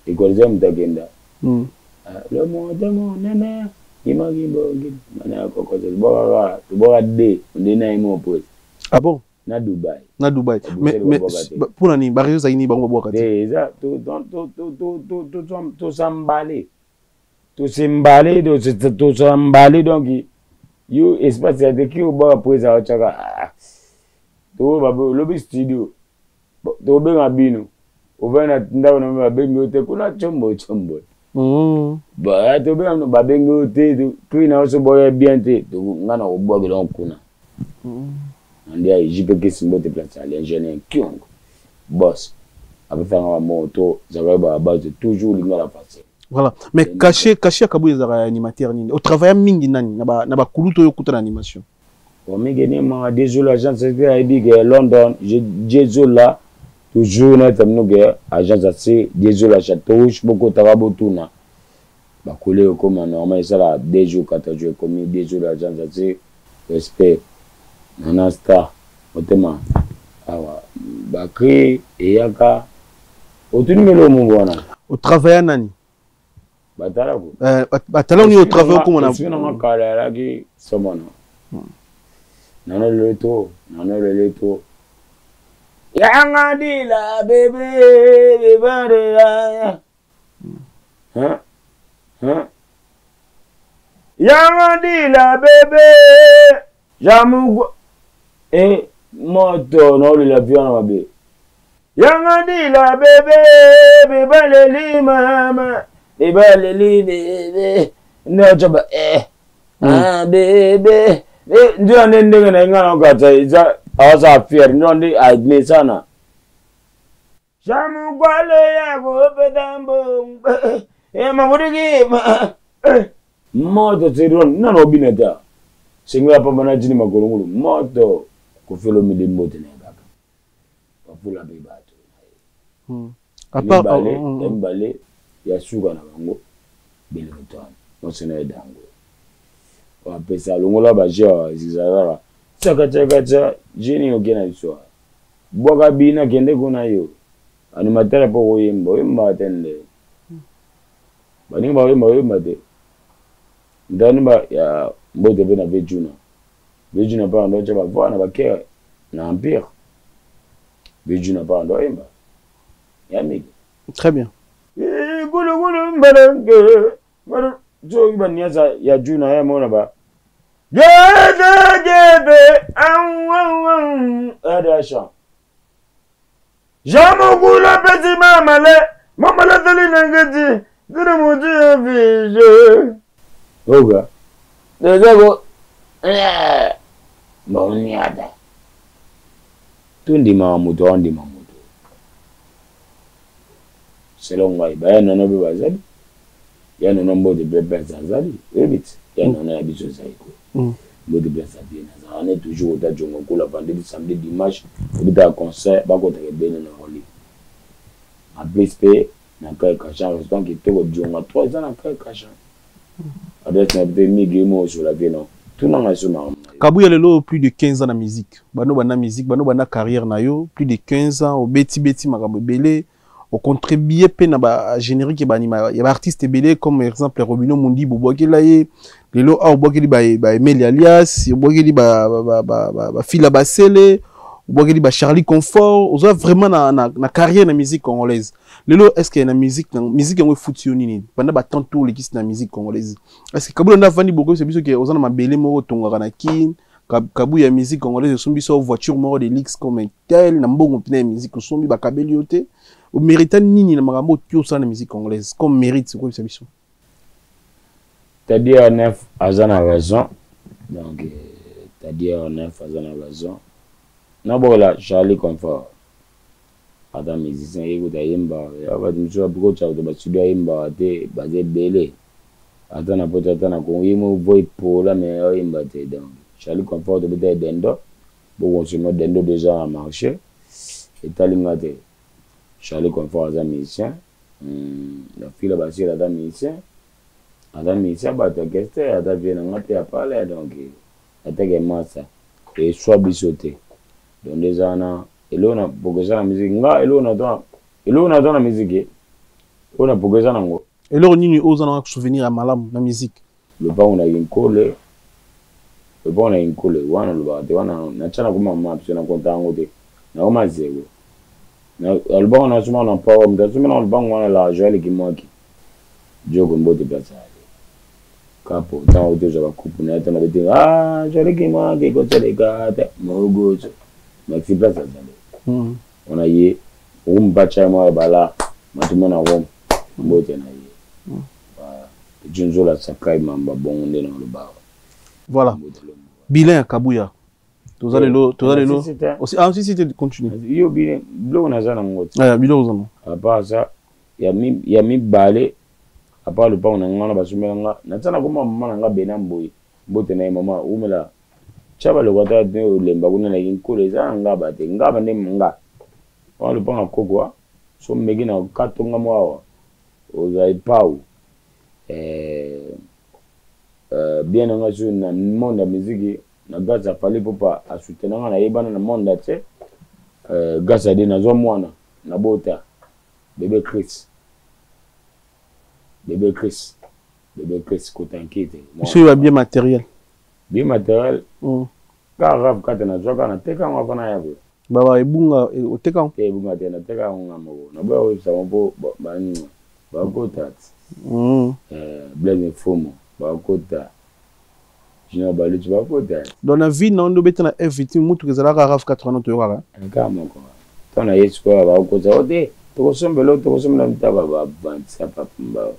Equalizer mutakenda. Le moto monene. Kimaki mana kokozo. Tubwaka tubwaka de. Ndena yemo pose. Ah bon? Na Dubai. Na Dubai. Mais pour nani ba réseau zaini bango babwaka te. Eza tosambale. Tosembale tosambale donc yo espace ya te ki obwaka presa otyaka lobi studio tobenga bino ovandi na ndako na babengi yo te kuna combo combo tobenga bino babengi yo te cri na yo so boya bien te nga na kobwakela ngo kuna nde ya JP Kisimbo te place ya l'ingénieur Kyong boss apesanga ba moto zakali ba base toujours lingala facile. Voilà. Mais cachet cachet Kabuya ezalaka ya animateur nini? Au travail mingi nani na ba na ba kulutu oyo kuta na animation. Omige ni ma désolé agence ayebi ke London Jezola toujours na tamino ke agence ase Jezola Château Rouge bokotaka botuna bakole ekoma normal esala 2 jours 4 jours ekomi désolé agence ase respect nana star motema awa bakri eyaka otuni melo mobo wana. Au travail nani? Batalako. Batalako nini otravaille okoma na Esprit nanga kala alaki somono. Nano lelo to, nano lelo to. Yanga dila bebe bebe ya. Hein? Hein? Yanga dila bebe jamugwa. Eh moto na olela vie wana mabe. Yanga dila bebe bebaleli mama bebaleli bebe ndojoba eh ah bebe ndio nde ndenge na nga na kata eza aza fier ndio nde admesana Jamugwale ya gopeda mbongo eh mabudiki moto tiron nano binata sengo ya pamba na jini makolongolo moto kofelo mide mbote na kaka bafula mpe bato À part mibale ya mibale ya suka na bango Benetton mwasi na ye dango bapesa longola baje zizalala tsakatsakatsa jeni oke na biso awa. Bwaka bina kende kuna yo animateur mpo koyemba oyemba te nde baninga bakoyemba oyemba te ndani ba ya mbote mpe na vejuna vejuna mpe ando tya bavoi na bakere na empire vejuna mpe ando oyemba ya miki. Très bien. Gulugulu mbalange soki baniasa ya juna ya mona ba jebe jebe adasha jamugula peti mamale mamale toli nangeti tuli mutu ya fiche oga dezako baoniata tondimaka moto aondima moto selon ngai baya nono mpe bazali ya nono mbote mpe place azali oyebi ti ya nono ya biso ezali ko mbote place avie nazalaka ne toujours ota jongo kula vendredi, samedi, dimanche obetaka concert bakotaka ebele na roli en plus mpe na kai kachan restaurant kitoko jonga 3 eza na kai kachan adresse na mpe migi mo osola vie no tunanga so makambo na yo. Kabuya lelo plus de 15 ans na musique. Bano bana musique, bano bana carrière na yo, plus de 15 ans obeti beti makambo ebele, ocontribuer pe na ba générique ba anima ya ba artiste ebele comme exemple Robino Mundi bobwakela ye lelo awa obwakeli ba ba Emeli Alias, obwakeli ba ba ba ba, ba Fila Basele, obwakeli ba Charlie Confort, oza vraiment na carrière na musique congolaise. Lelo est-ce que na musique na musique yango efuti yo nini pendant ba temps tout lekisi na musique congolaise? Est-ce que Kabuya nda vandi boko c'est biso ke oza na mabele moko tongaka na Kin, Kabuya musique congolaise osombi so voiture moko de luxe comme un tel na mbongo pina ya musique osombi bakabeli yo te, o mérite nini na makambo oyo osala na musique congolaise comme mérite c'est quoi biso? C'est-à-dire neuf aza na raison donc c'est-à-dire neuf aza na raison nabola Charlie Confort ata musicien ye kuta ayemba ya bato mosusu bakotya bato bastudio ayembaka te baza ebele ata na poto ata na Congo ye mo voi pola mais ayemba te. Donc Charlie Confort tobeta ye dendo bokonsome dendo déjà na marché etalinga te. Charlie Confort aza musicien na fila basila aza musicien aza musicien bato orchestre aza vie na nga mpe ya pale donc atake masa eswa biso te. Donc nde eza wana eloko na progresa na musique nga eloko na to eloko na to na musique oyo na progresa nango. Eloko nini oyo oza na souvenir ya malamu na musique? Lopango na Kinkole, lopango na Kinkole wana olobaka te wana natya na koma mama biso na konta yango te nakoma zero na lopango nasomaka na pawa moto asombi na lopango wana la Joel Kimwaki Joko mbote place ale kapo ntango tozwa bakupu na ye ntango bete ah Joel Kimwaki koteleka te mogoso maxi place azali wana ye rumbacha mwa bala matuma na Rome mbote na ye Junzola Sakai mamba bongo nde na olobaka. Voilà. Bilan ya Kabuya. Toza lelo, toza lelo. Aussi ah si si te continue. Yo bilan biloko naza nango te. Ah biloko oza nango. À part ça ya mibale à part lopango na nga wana basombela nga natia na koma mama na nga bena mboye mbote na ye mama umela tia baloko ata te olemba kuna na Kinkole eza na ngaba te ngaba nde nga wana lopango ya koko so meki na katonga mwa awa ozwa epau bien na nga sur na monde ya musique na grâce ya Fally Ipupa asoutenanga nga nayebana na monde entier grâce à Dieu nazwa mwana nabota bébé Chris. Bebe Chris. Bebe Chris Kotankite. Biso yo bien matériel. Bien matériel. Kaka rap kata nazwaka nateka yango avant naya boye. Baba ebunga oteka yango? Te ebunga te nateka yango nga moko. Naboya koyebisa bango mpo banini bakota ti. Blaise Mfumu bakota. Junior Baluchi bakota. Donc na vie na yo nde obeta na F victime mutuka ezalaka rav 4 wana toyokaka? Kaka moko. Ntango na ye sikoyo bakokotisa o te tokosombela tokosombela mitaba bavandisa papa mbao.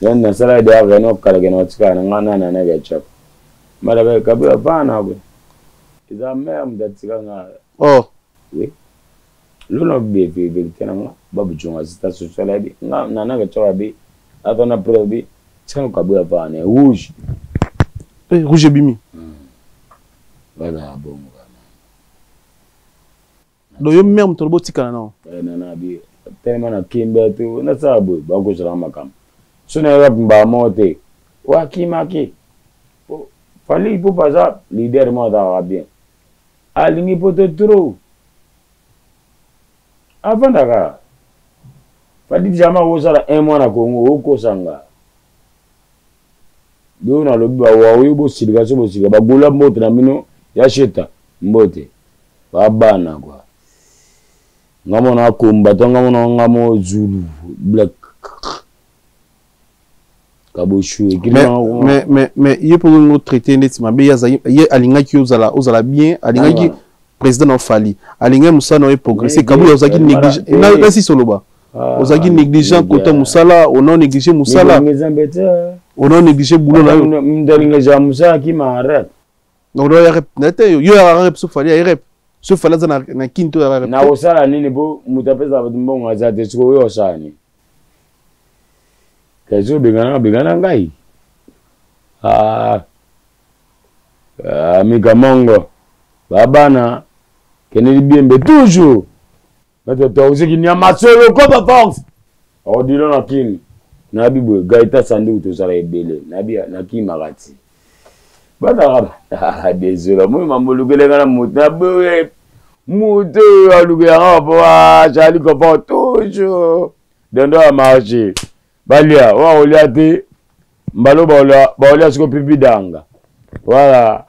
Donc nasalaka deja réunion kala kende kotikala na ngai nana na ketchup. Mbala ba kabila bana kwe. Eza mère mutu atika nga. Oh. Oui. Lona be vérité na nga babu jonga sita social abi nga nana ketchup abi ata na preuve bi tika kabila bana rouge. Eh, rouge ebimi. Voilà bongo. Donc yo mère moto alobi otikala nao. Eh, nana abi tellement na kimbe to nasala boye bakozala makambo so nayeba mbala moko te oyo akimaki Fally Ipupa aza leader moko azalaka bien alingi poto trop avandaka Fally jamais akosala un mois na Congo okosa nga Yo nalobi ba waoyo bosilika so bosilika ba gola mbote na bino ya sheta mbote ba bana quoi nga mona combattant nga mona nga mo zulu black kaboshu ekili mais mais mais ye mpo ngo traité ndeti mabe ye azali ye alingaki ozala ozala bien alingaki président na Fally alingaki mosala na ye progresser kabuya ozalaki négligé na sisi oloba ah, ozalaki négligent kota mosala ona négligé mosala ona négligé boulot na yo ndalinga mosala kima rep donc ya rep na te yo ya rep so Fally ya rep so Fally aza na kin to ya rep na kosala nini po moto apesaka bato mbongo aza te sikoyo oyo osala nini kasi obengana bengana ngai ah. Ah, mika mongo babana kende libiembe toujours bato toxiki nyama solo koba force odilo na kini nayebi boye gaita sanduku tozala ebele nayebi nakimaka ti bazalaka desole moi mambo olukelanga na moto na boye moto oyo alukelanga po azali kopo toujours dondo ya marché balia oyo akolia te mbalo baolia siko pipi danga voilà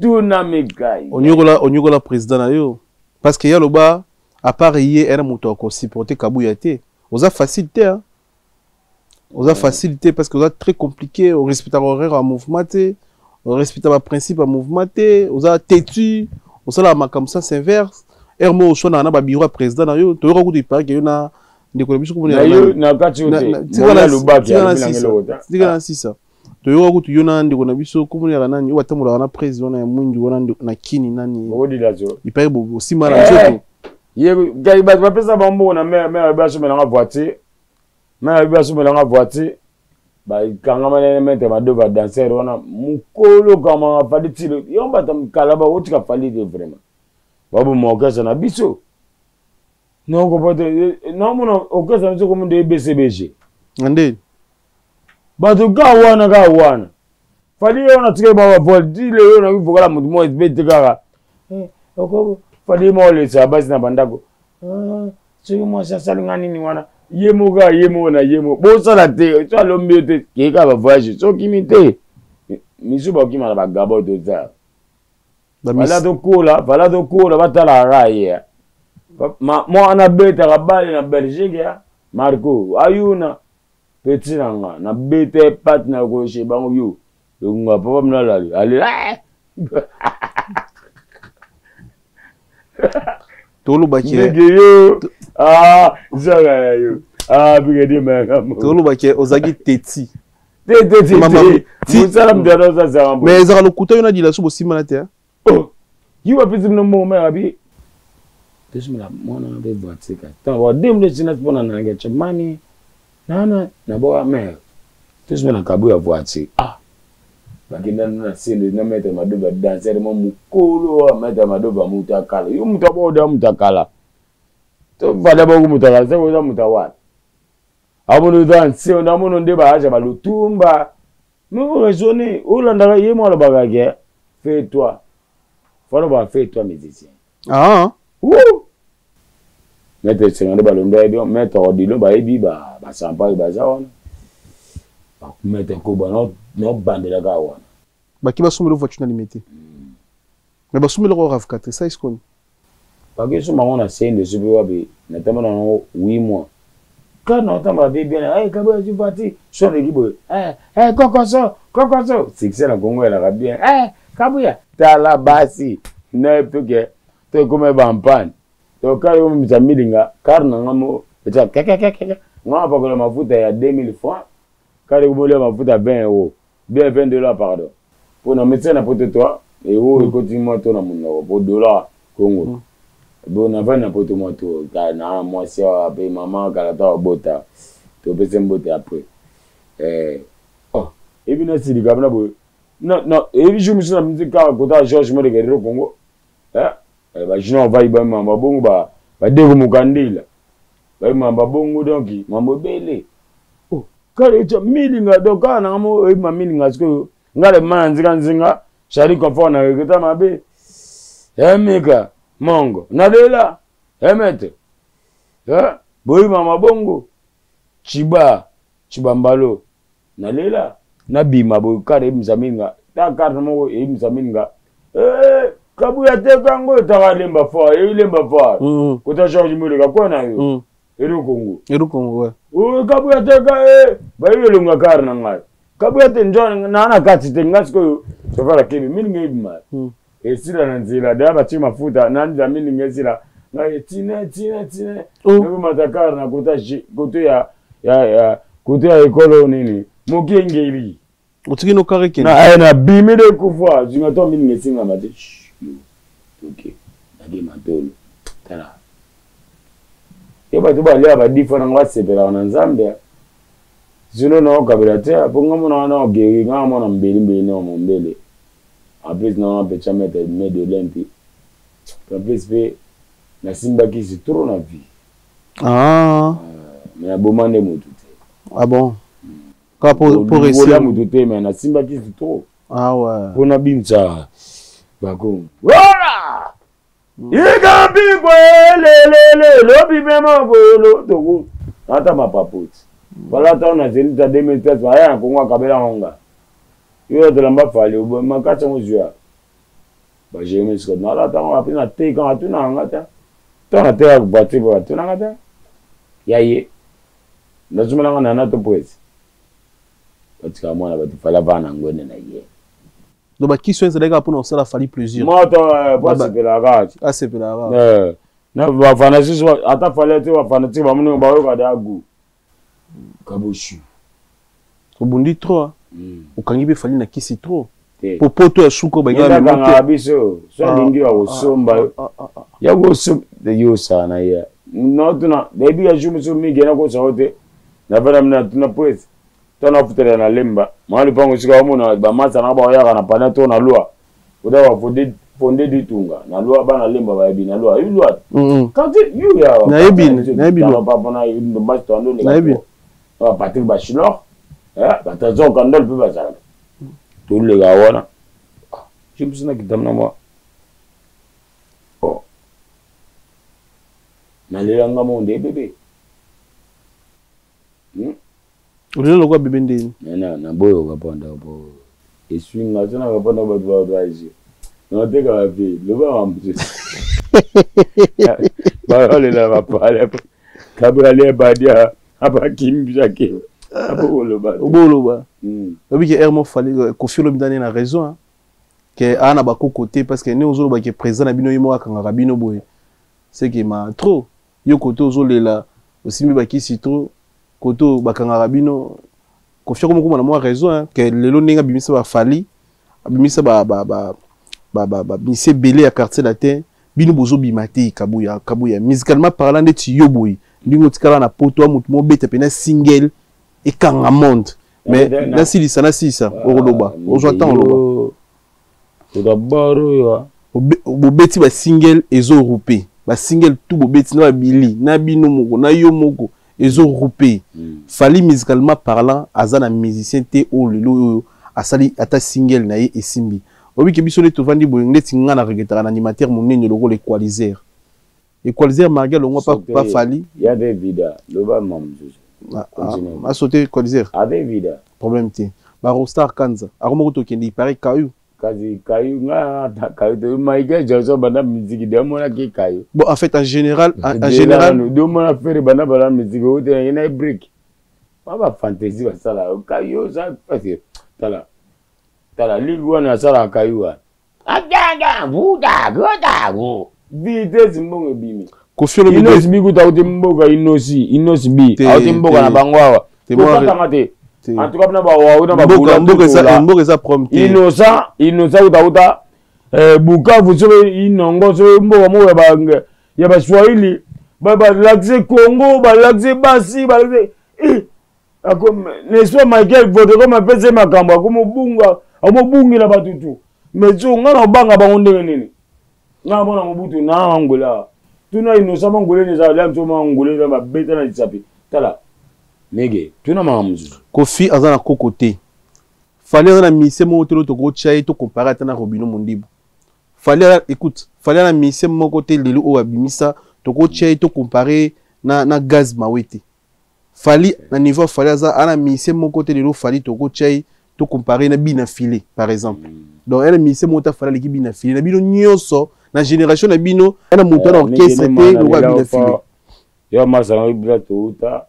tuna mikai onyokola onyokola président na yo parce que ye aloba à part ye ena moto akosupporte kabuya te oza facile te hein? oza facile te parce que oza très compliqué orespectaka horaire ya mouvement te orespecta baprincipe ya mouvement te oza têtu osalaka makambo sens inverse heure moko oswanaka na babiro ya président na yo toyoka kutu ipareke yo na ndeko na biso tika na sisa toyoka kutu yo na ndeko na biso komona yaka nani oyo batambolaka na président wana ya mwindu wana na kini nani ipare bosimba na nzoto ye bato bapesa bango mbongo na mare mare basomelanga voiture mare basomelanga voiture bakangama na maître madova danser wana mokolo kamaka fali tilo yo bato kala bakotika fali te vraiment baboma orchestre na biso nakopote naomona orchestre na biso komi nde ebcbg nde bato ka wana ka wana fali ye wana tikali ba bavol ti lelo naki vokala moto moko ebete kaka eh, fali ye moko olesa basi na bandako ah, soki mwasi asali nga nini wana ye moko kaka ye moko na ye moko bosala te so alombi yo te kei kaka bavoyage so okimi te misu bakokima na bagabo toza vala tokola vala tokola batalaka kaka ye mwana abetaka bale na belgique ya marco ayuna petit na nga nabeta ye pate na lokolo bango yo longa papa mina alali ale eh! tolobaki ndenge yo ah zaka ya yo ah brigadier mayanga tolobaki ozalaki teti te te te te mosala moto yana ozazala mais ezalaka lokuta yo na dilaso bosimbana te oh ye bapesi bino mbongo mai abi tosomela mwana na mpe voiture kasi ntango bademle tina mpona nanga chamani nana naboka mare tosomela kabu ya voiture ah bakenda na sende na maître madoba danser mo mokolo wa maître madoba moto akala yo moto aboda moto akala tovanda boko moto akala seko oza moto awana amono eza nse namono nde baaja balutumba mais oraisonne olandaka ye mo alobaka ke fais toi fo fais toi musicien ah Woo! Maître Senga nde balondo ayebi, maître Odilon bayebi ba basampa oyo baza wana. Maître Koba naobandela kaka wana. Baki basombela voiture na Limete. Mais basombela ko RAV4 ça est-ce Baki somba ngo na sende soki wapi, natambola nango 8 mois. Quand naotambola mpe bien, hey, Kabuya azwi voiture, so aleki boye, hey, hey, kokoso, kokoso. Succès na Congo elaka bien. Hey, Kabuya, tala basi, na toke, to ekoma ba mpane. To kare yo misa milinga, kar na nga mo, eta kaka kaka kaka. Nga pakola mafuta ya 2000 francs, kare kobolia mafuta 20 euros. Bien 20 dollars pardon. Po na médecin na poto toi, euro ekoti mwa to na monoko po dollar Congo. Bon na vandi na poto mwa to ka na mwasi awa pe mama kala ta obota. To pese mbote après. Eh oh, ebi na silika bana boye. Na na ebi jour musu na mzi ka kota Georges Modeke Rero Congo. Eh, eh ba junior vai ba mamba bongo ba ba deko mukandila. Ba mamba bongo donc mambo ebele. Oh, kale cha milinga donc kala na mo e ma milinga sikoyo ngale mana nzinga nzinga Charlie Confort na regreta mabe. Emika mongo nalela emete. Eh, boyi mama bongo. Chiba chibambalo nalela nabima boye kare ebimisa milinga ta carte moko ebimisa milinga eh, Kabuya teka yango etaka lemba fort eyi lemba fort kota George Moleka kwa na yo Ero Congo. Ero Congo, ouais. Oh, Kabuya teka eh bayi elonga kar na ngai. Kabuya te njo na na kati te ngai sikoyo sofala kebe milinga ebima. Esila na nzela da batie mafuta na nzela milinga esila ngai tine tine tine. Nakomata kar na kota kote ya ya ya kote ya ekolo nini mokengeli. Otiki no kare kende. Na eh, na bimi de kufa zinga to milinga esingama te. Ok. Nage matolo. Tala. Yo bato balia badifa nango basepelaka na Nzambe. Zino na okabela te po nga mona wana ogeri nga mona mbeli mbeli na mombele. En plus na mpe cha mètre me de lempi. En plus pe nasimbaki si trop na vie. Ah. Mais aboma nde motu te. Ah bon. Ka pour réussir. Motu te mais nasimbaki si trop. Ah ouais. Pona binza bako. Voilà. Ikambikwe lelele lobi mpe mokolo toku ata mapapoti wala ata na zenita 2013 aya na Kongo akabela yango nga yo otelamba fali makasi yango zwa ba Jeremy Scott na alata yango ape na teka atuna yanga ta to na teka voiture po atuna nga ta ya ye nazumela nga nana to presse batika mwana bato fala vana ngwende na ye. Donc bakisi oyo ezalaki kaka mpona kosala Fally plaisir. Moto po asepelaka. Asepelaka. Na bafanatike ata Fally te bafanatike bamoni bayoka da goût. Kaboshu. Obundi trop. Okangi mpe Fally na kisi trop. Po poto ya suka bakangaka biso so alingi ya kosomba ya kosomba yo osala na ye notuna nayebi ya jour mosusu mingi nakosa yo te navanda mina tuna prese to nafutela na lemba mwa lupango sika omona bamasa na baoyaka na pana to na loi oda ba fonde ditunga na loi bana lemba bayebi na loi ayebi loi quand yu ya nayebi nayebi loi papa na basi to ando nayebi ba Patrick Bachelor ba Trésor Kandol pe bazalaka toleka wana je me suis nakita na mwa oh nalela nga mo nde bebe. Olela lokola bebe ndeni. Na naboyoka mpo po eswi nga so naka mpo bato bato naoteka bape loba mamosusu baolela bapale Gabriel Badia abakimbisaki abokoloba oboloba oyebi ke heure moko Fally Koffi Olomide ane na raison ke aa na bakoko te parce que ndenge ozoloba ke président na bino ye moko akangaka bino boye c'est que ma trop yo kote ozolela osimbi bakisi trop kote bakangaka bino Koffi akoma okoma na mwa raison ke lelo ndenge abimisa ba Fally abimisa ba ba ba ba ba ba bimisa ebele ya quartier latin bino bozobima te Kabuya Kabuya musicalement parlant ndeti yo boye ndenge otikala na poto ya motu mobeta pena single ekanga monde mais nasilisa nasilisa okoloba ozwa temps oloba bobeti ba single ezo roupe ba single tout bobeti na babili na bino moko na yo moko ezo roupe. Fally musicalement parlant aza na musicien te oyo lelo oyo asali ata single na ye esimbi. Oyebi ke biso nde tovandi boye ndeti nga na regrettaka na animateur monene lokola Equalizer. Equalizer marge alongwa pa, pa Fally. Ya de vida loba ma mosusu. Asote coliseur. Ave vida. Problème te. Ba Rostar Kanza. Akoma kutu okende il paraît Kayu. Kasi Kayu nga ata Kayu te Michael Jackson banda musique de mona ki Kayu. Bon en fait en général en général de mona faire banda banda musique o te na break. Ba ba fantaisie ba sala Kayu ça parce que tala tala ligue wana asala Kayu wana. Aganga vuda goda go. Vitesse mbongo ebimi. Koffi Olomide. Inosi bi kuta auti mboka Inosi, Inosi bi. Auti mboka na bango awa. Kokatanga te. En tout cas bina ba wa na ba mboka mboka eza mboka eza prom te. Innocent, Innocent kuta kuta eh, Bukavu so inongo so mboka moko ya ba ya ba Swahili ba ba lakise Congo, ba lakise basi, ba lakise eh n'est-ce pas Michael Vodacom apesi ye makambo akomobunga akomobungela bato tu mais so ngai na obanga bango ndenge nini ngai mwana mobutu na angola tuna innocent mangole eza lia mso mangole eza babeta na lisapi tala mege tuna makambo mosusu Koffi aza na koko te Fally aza na musicien moko te lelo tokotya ye to comparer ata na Robino Mondibu Fally écoute Fally aza na musicien moko te lelo oyo abimisa tokotya ye to comparer na Gaz Mawete Fally na niveau ya Fally aza ana musicien moko te lelo Fally toko tia ye to comparer na Bina Filet par exemple. Donc elle musicien moko ta Fally aleki Bina Filet na bino nyonso na génération na bino na moto na orchestre te lokola Bina Filet. Yo masa na bila touta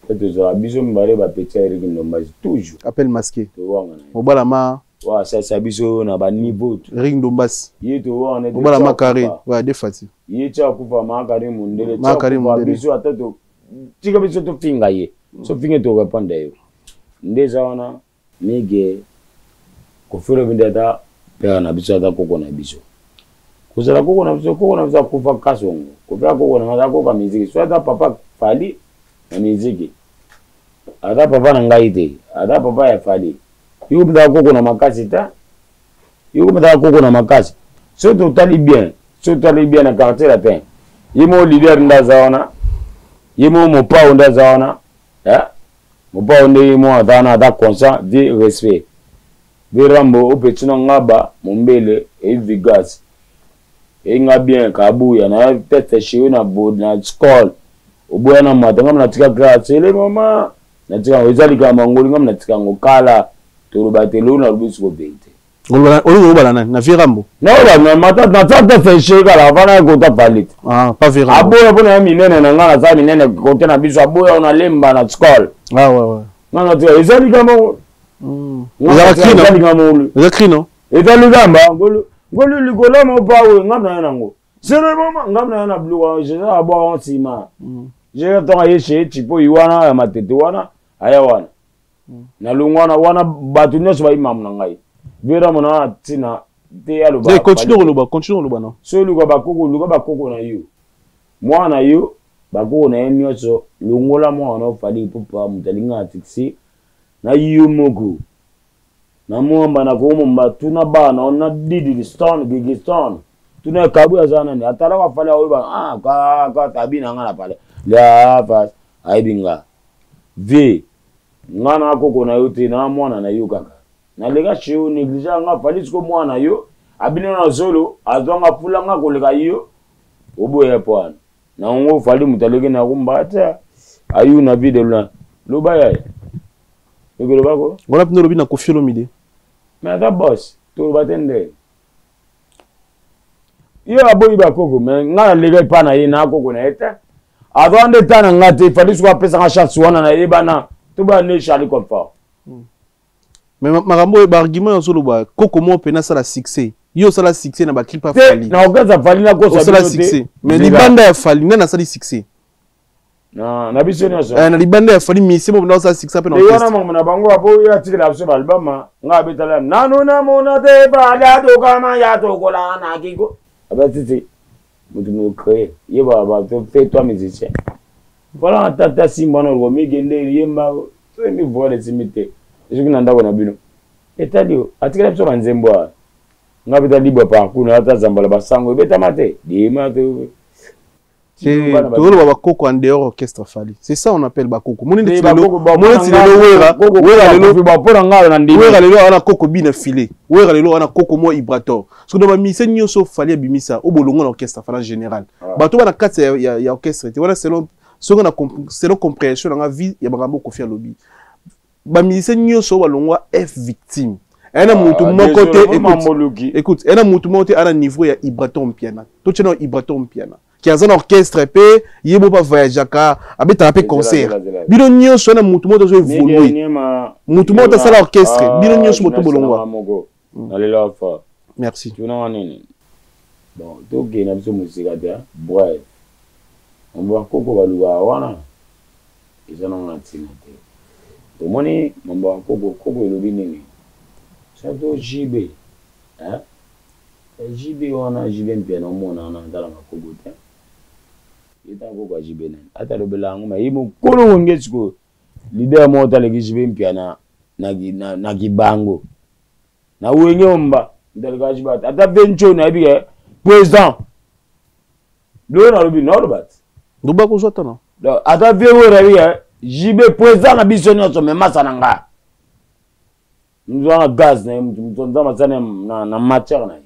pe tozala biso mibale ba petit ya Eric Ndombazi toujours. Appel masqué. Towanga na. Mobala ma wa sasa biso na ba niveau tout. Eric Ndombasi. Ye towanga na. Mobala ma carré. Ouais, de Fati. Ye tia kufa ma carré mundele. Ma carré mundele. Biso ata to tika biso tofinga ye so finge torépondre yo nde eza wana mige Koffi Olomide ata père na biso ata koko na biso kozala koko na biso koko na biso akufa kasongo Koffi akoko na aza koko ya miziki so ata papa Fally na miziki ata papa na ngai te ata papa ya Fally yo mpenza koko na makasi te yo mpenza koko na makasi soki totali bien soki totali bien na quartier latin ye moko leader nde aza wana ye moko mopao nde aza wana eh? mopao nde ye moko aza wana aza conscient vie respect vie rambo opeti na ngaba mombele eyi vigas eyi nga bien kabuya na tete chez na na skol oboya na mata ngam natika classe ele mama natika yango eza likambo ya ngoli ngam natika yango kala toloba te lelo nalobi siko verite olingi obala nani na vieux rambo naoba mata naza te feshe kala avant na kota valide ah pas vieux rambo aboya mpona ya minene na ngai naza minene kote na biso aboya na lemba na skol ah ouais ouais nga natika eza likambo eza likambo eza cri non eza likambo ngolu ngolu likolo mopawe nga na yango c'est le moment nga na na biloko jésus abwaka nsima jésus ntango aye chez chipoyi wana ya matete wana aya wana nalongwa wana wana bato nyonso bayi mamu na ngai vera mona wana ntina te aloba continue koloba continue koloba no so oluka bakoko luka bakoko na yo mwana na yo bakoko na ye nyonso longola mwana na ofali ipupa moto alinga na succès na yo moko na mwamba na komomba tuna bana na didi stone gigi stone tuna kabu aza nani atalaka fale aoyeba ah kaka tabi na nga na pale la fas ayebi nga vie nga na koko na yo te na mwana na yo kaka naleka chez yo néglige nga fali siko mwana na yo abino na zolo azwa nga fula nga koleka yo oboya po wana na yango fali moto aleki na rumba te ayu na vie de loin loba yaya okoloba ko wana mpena olobi na Koffi Olomide mais aza boss toloba te nde ye aboyi bakoko me nga naleka epa na ye na koko na ye te aza nde ta na nga te fali soki apesanga chance wana nayebana tobana nde charlie confort mais makambo oyo baargument ozoloba koko moko mpena asala succès yo osala succès na baclip ya Fally na orchestre ya Fally nakosa osala succès mais libanda ya Fally nani asali succès na biso nyonso eh, na libanda ya Fally musicien moko osala succès mpe na orchestre wana makambo na bango apo oyo atikela biso baalbum nga abetala nanu namona te Fally atokama ya tokola na kiko abatiti moto mo créé ye ba fait toi musicien voilà tata simba wana oloba migende yemba toyembi voile esimbi te soki na ndako na bino etali yo atikela biso banzembo awa nga beta libre parcours na ata zambala basango ebetama te dima te tozoloba bakoko en dehors orchestre Fally c'est ça on appelle bakoko moni neti lelo wera wera lelo wera lelo wana koko bina filet wera lelo wana koko mo ibrator soki na bamise nyonso Fally abimisa oyo bolongo na orchestre Fally en général bato bana kati ya orchestre te wana selon. Soki na selon compréhension na nga vie ya makambo Koffi alobi. Ba musiciens nyonso balongwa F victime. Ena mutu moko te, écoute, écoute, ena mutu moko te ana niveau ya Ibrator Mpiana. To na Ibrator Mpiana. Qui aza na orchestre pe ye bo ba voyageaka, abetaka pe concert. Bino nyonso ena mutu moko azo évoluer. Mutu moko asala orchestre, bino nyonso moto bolongwa. Nalela fa. Merci. Tuna nini? Bon, tokende na biso mosika te, bref. Bakoko balukaka wana eza nango na ntina te. Tomoni mambo ya koko, koko elobi nini? Sato JB, hein? JB wana, JB Mpiana omona wana atala bakoko te. Ye ta koko ya JB nani? Ata alobela yango ma ye mokolo wenge sikoyo. Leader moko taleki JB Mpiana na kibango. Na wenge omba, ntaleka JB ata vencho nayebi ke président. Lelo nalobi naoloba te. Ndoba kozwa tana. Donc ata vieux oyo nayebi ke JB président na biso nyonso mais masa na nga. Mutu wana gaz na ye mutu mutu nzambe asala na, na matière na ye.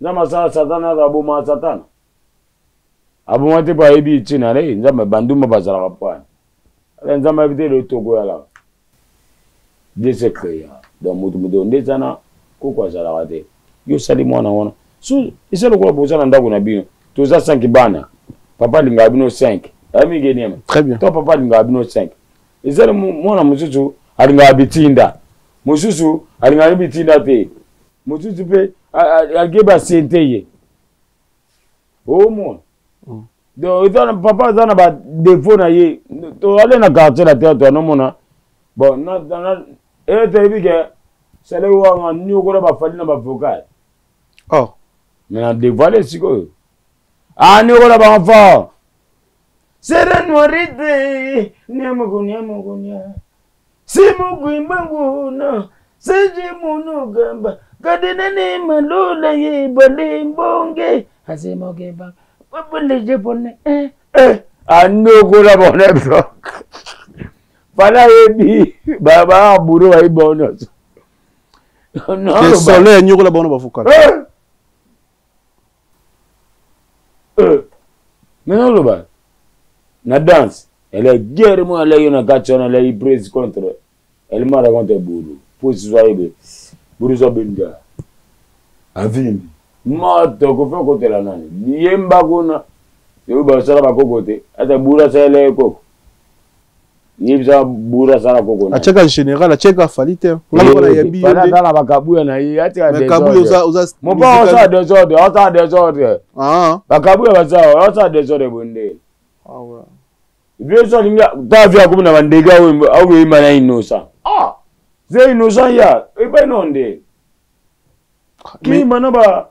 Nzambe asala Satan aza aboma Satan. Aboma te po ayebi ntina na ye nzambe bandumba bazalaka po wana. Ala nzambe ayebi te lotoko yalaka. Dieu se créa. Donc mutu mutu nde eza koko azalaka te. Yo osali mwana wana. So eza lokola boza na ndako na bino. Toza 5 bana. Papa alingaka bino 5. Ayebi ngeniema. Très bien. To papa alingaka bino 5. Eza mwana mosusu alingaka bitinda. Mosusu alingaka bitinda te. Mosusu mpe alingi basente ye. Omona. Donc eza na papa aza na ba défaut na ye. Toale na quartier la terre to nomona. Bon na na e toyebi ke sale wanga niokola bafali na bavocal. Oh. Mais na dévoilé sikoyo. Ah niokola bango fort. Sere noirite nyamukunya mukunya. Simugwimbanguna sejimunugamba kadinene malula yibali mbonge asimugimba babulejepone eh eh anokola bona bloc. Fala yebi ba ba buru ba ibono. Le soleil nyokola bona bavocal. Eh. Eh. Mais oloba na danse elle est guerre moi elle est na kati wana elle est prise contre elle m'a contre Buru po sizwa yebe Buru zwa benda avimbi moto kofi okotela nani yemba kuna yo basala bakoko te ata Buru asalela ye koko yebisa Buru asala koko na atiaka général atiaka Fally te nga lokola nayebi yo nde asala bakabuya na ye atika désordre mopa osala désordre osala désordre bakabuya basala osala désordre bonde. Ah ouais. Vieux so alingi ta vie akomi na bandege akoyemba na innocent. Ah! Ze innocent ya epai no nde. Kiyimba na ba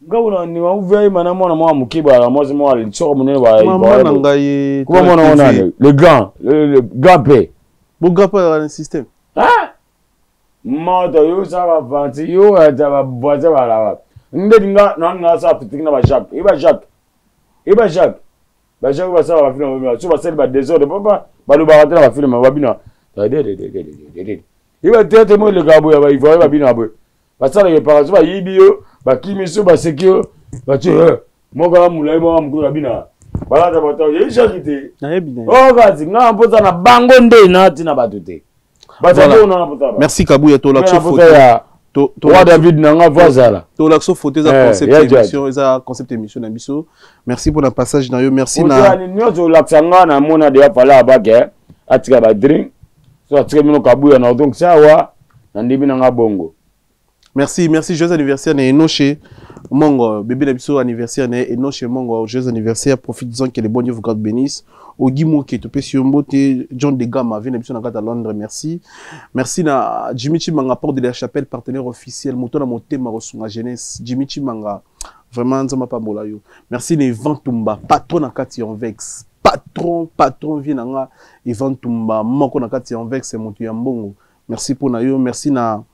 ngau na ni wa uvia yimba na mwana mwa moke ba mwasi mwa lisoko monene ba mama na ngai kuma mwana wana le grand le grand père. Bo grand père na système. Ah! Moto yo sala ba yo ata ba voisin ba la. Ndeti nga na nga sa fitiki na ba Jacques. E ba Jacques. E ba Jacques. Ba Jacques basala ba film ba so basali ba désordre papa balobaka te na ba film babina. E ba théâtre mo eleka boye ba ivoirien babina boye. Basala réparation bayibi yo, bakimi so baseki yo, batie moko ya molai moko ya mokolo babina. Balata bato ye Jacques te. Nayebi na. Oh kasi nga mposa na bango nde na tina bato te. Voilà. Merci Kabouya tolakso photo. Roi David nanga vazala. Tolakso photo eza concept émission eza concept émission na biso. Merci pour le passage na yo. Merci na nyonso olakisa nga na mona deya fala abake atika ba drink so atika bino Kabuya na donc sawa na ndimi na nga bongo. Merci, merci. Joyeux anniversaire na Enoche Mongo. Bébé na biso anniversaire na Enoche Mongo. Joyeux anniversaire. Profitez-en que le bon Dieu vous garde bénisse. Ogi Moke, topesi yo mbote. John de Gama, vie na biso na kati ya Londres. Merci. Merci na Jimmy Chimanga, porte de la chapelle, partenaire officiel. Moto na motema kosunga jeunesse. Jimmy Chimanga, vraiment nzambe apambola yo. Merci na Ivan Tumba, patron na kati ya Anvex. Patron, patron vie na nga Ivan Tumba, moko na kati ya Anvex, moto ya mbongo. Merci pour na yo. Merci na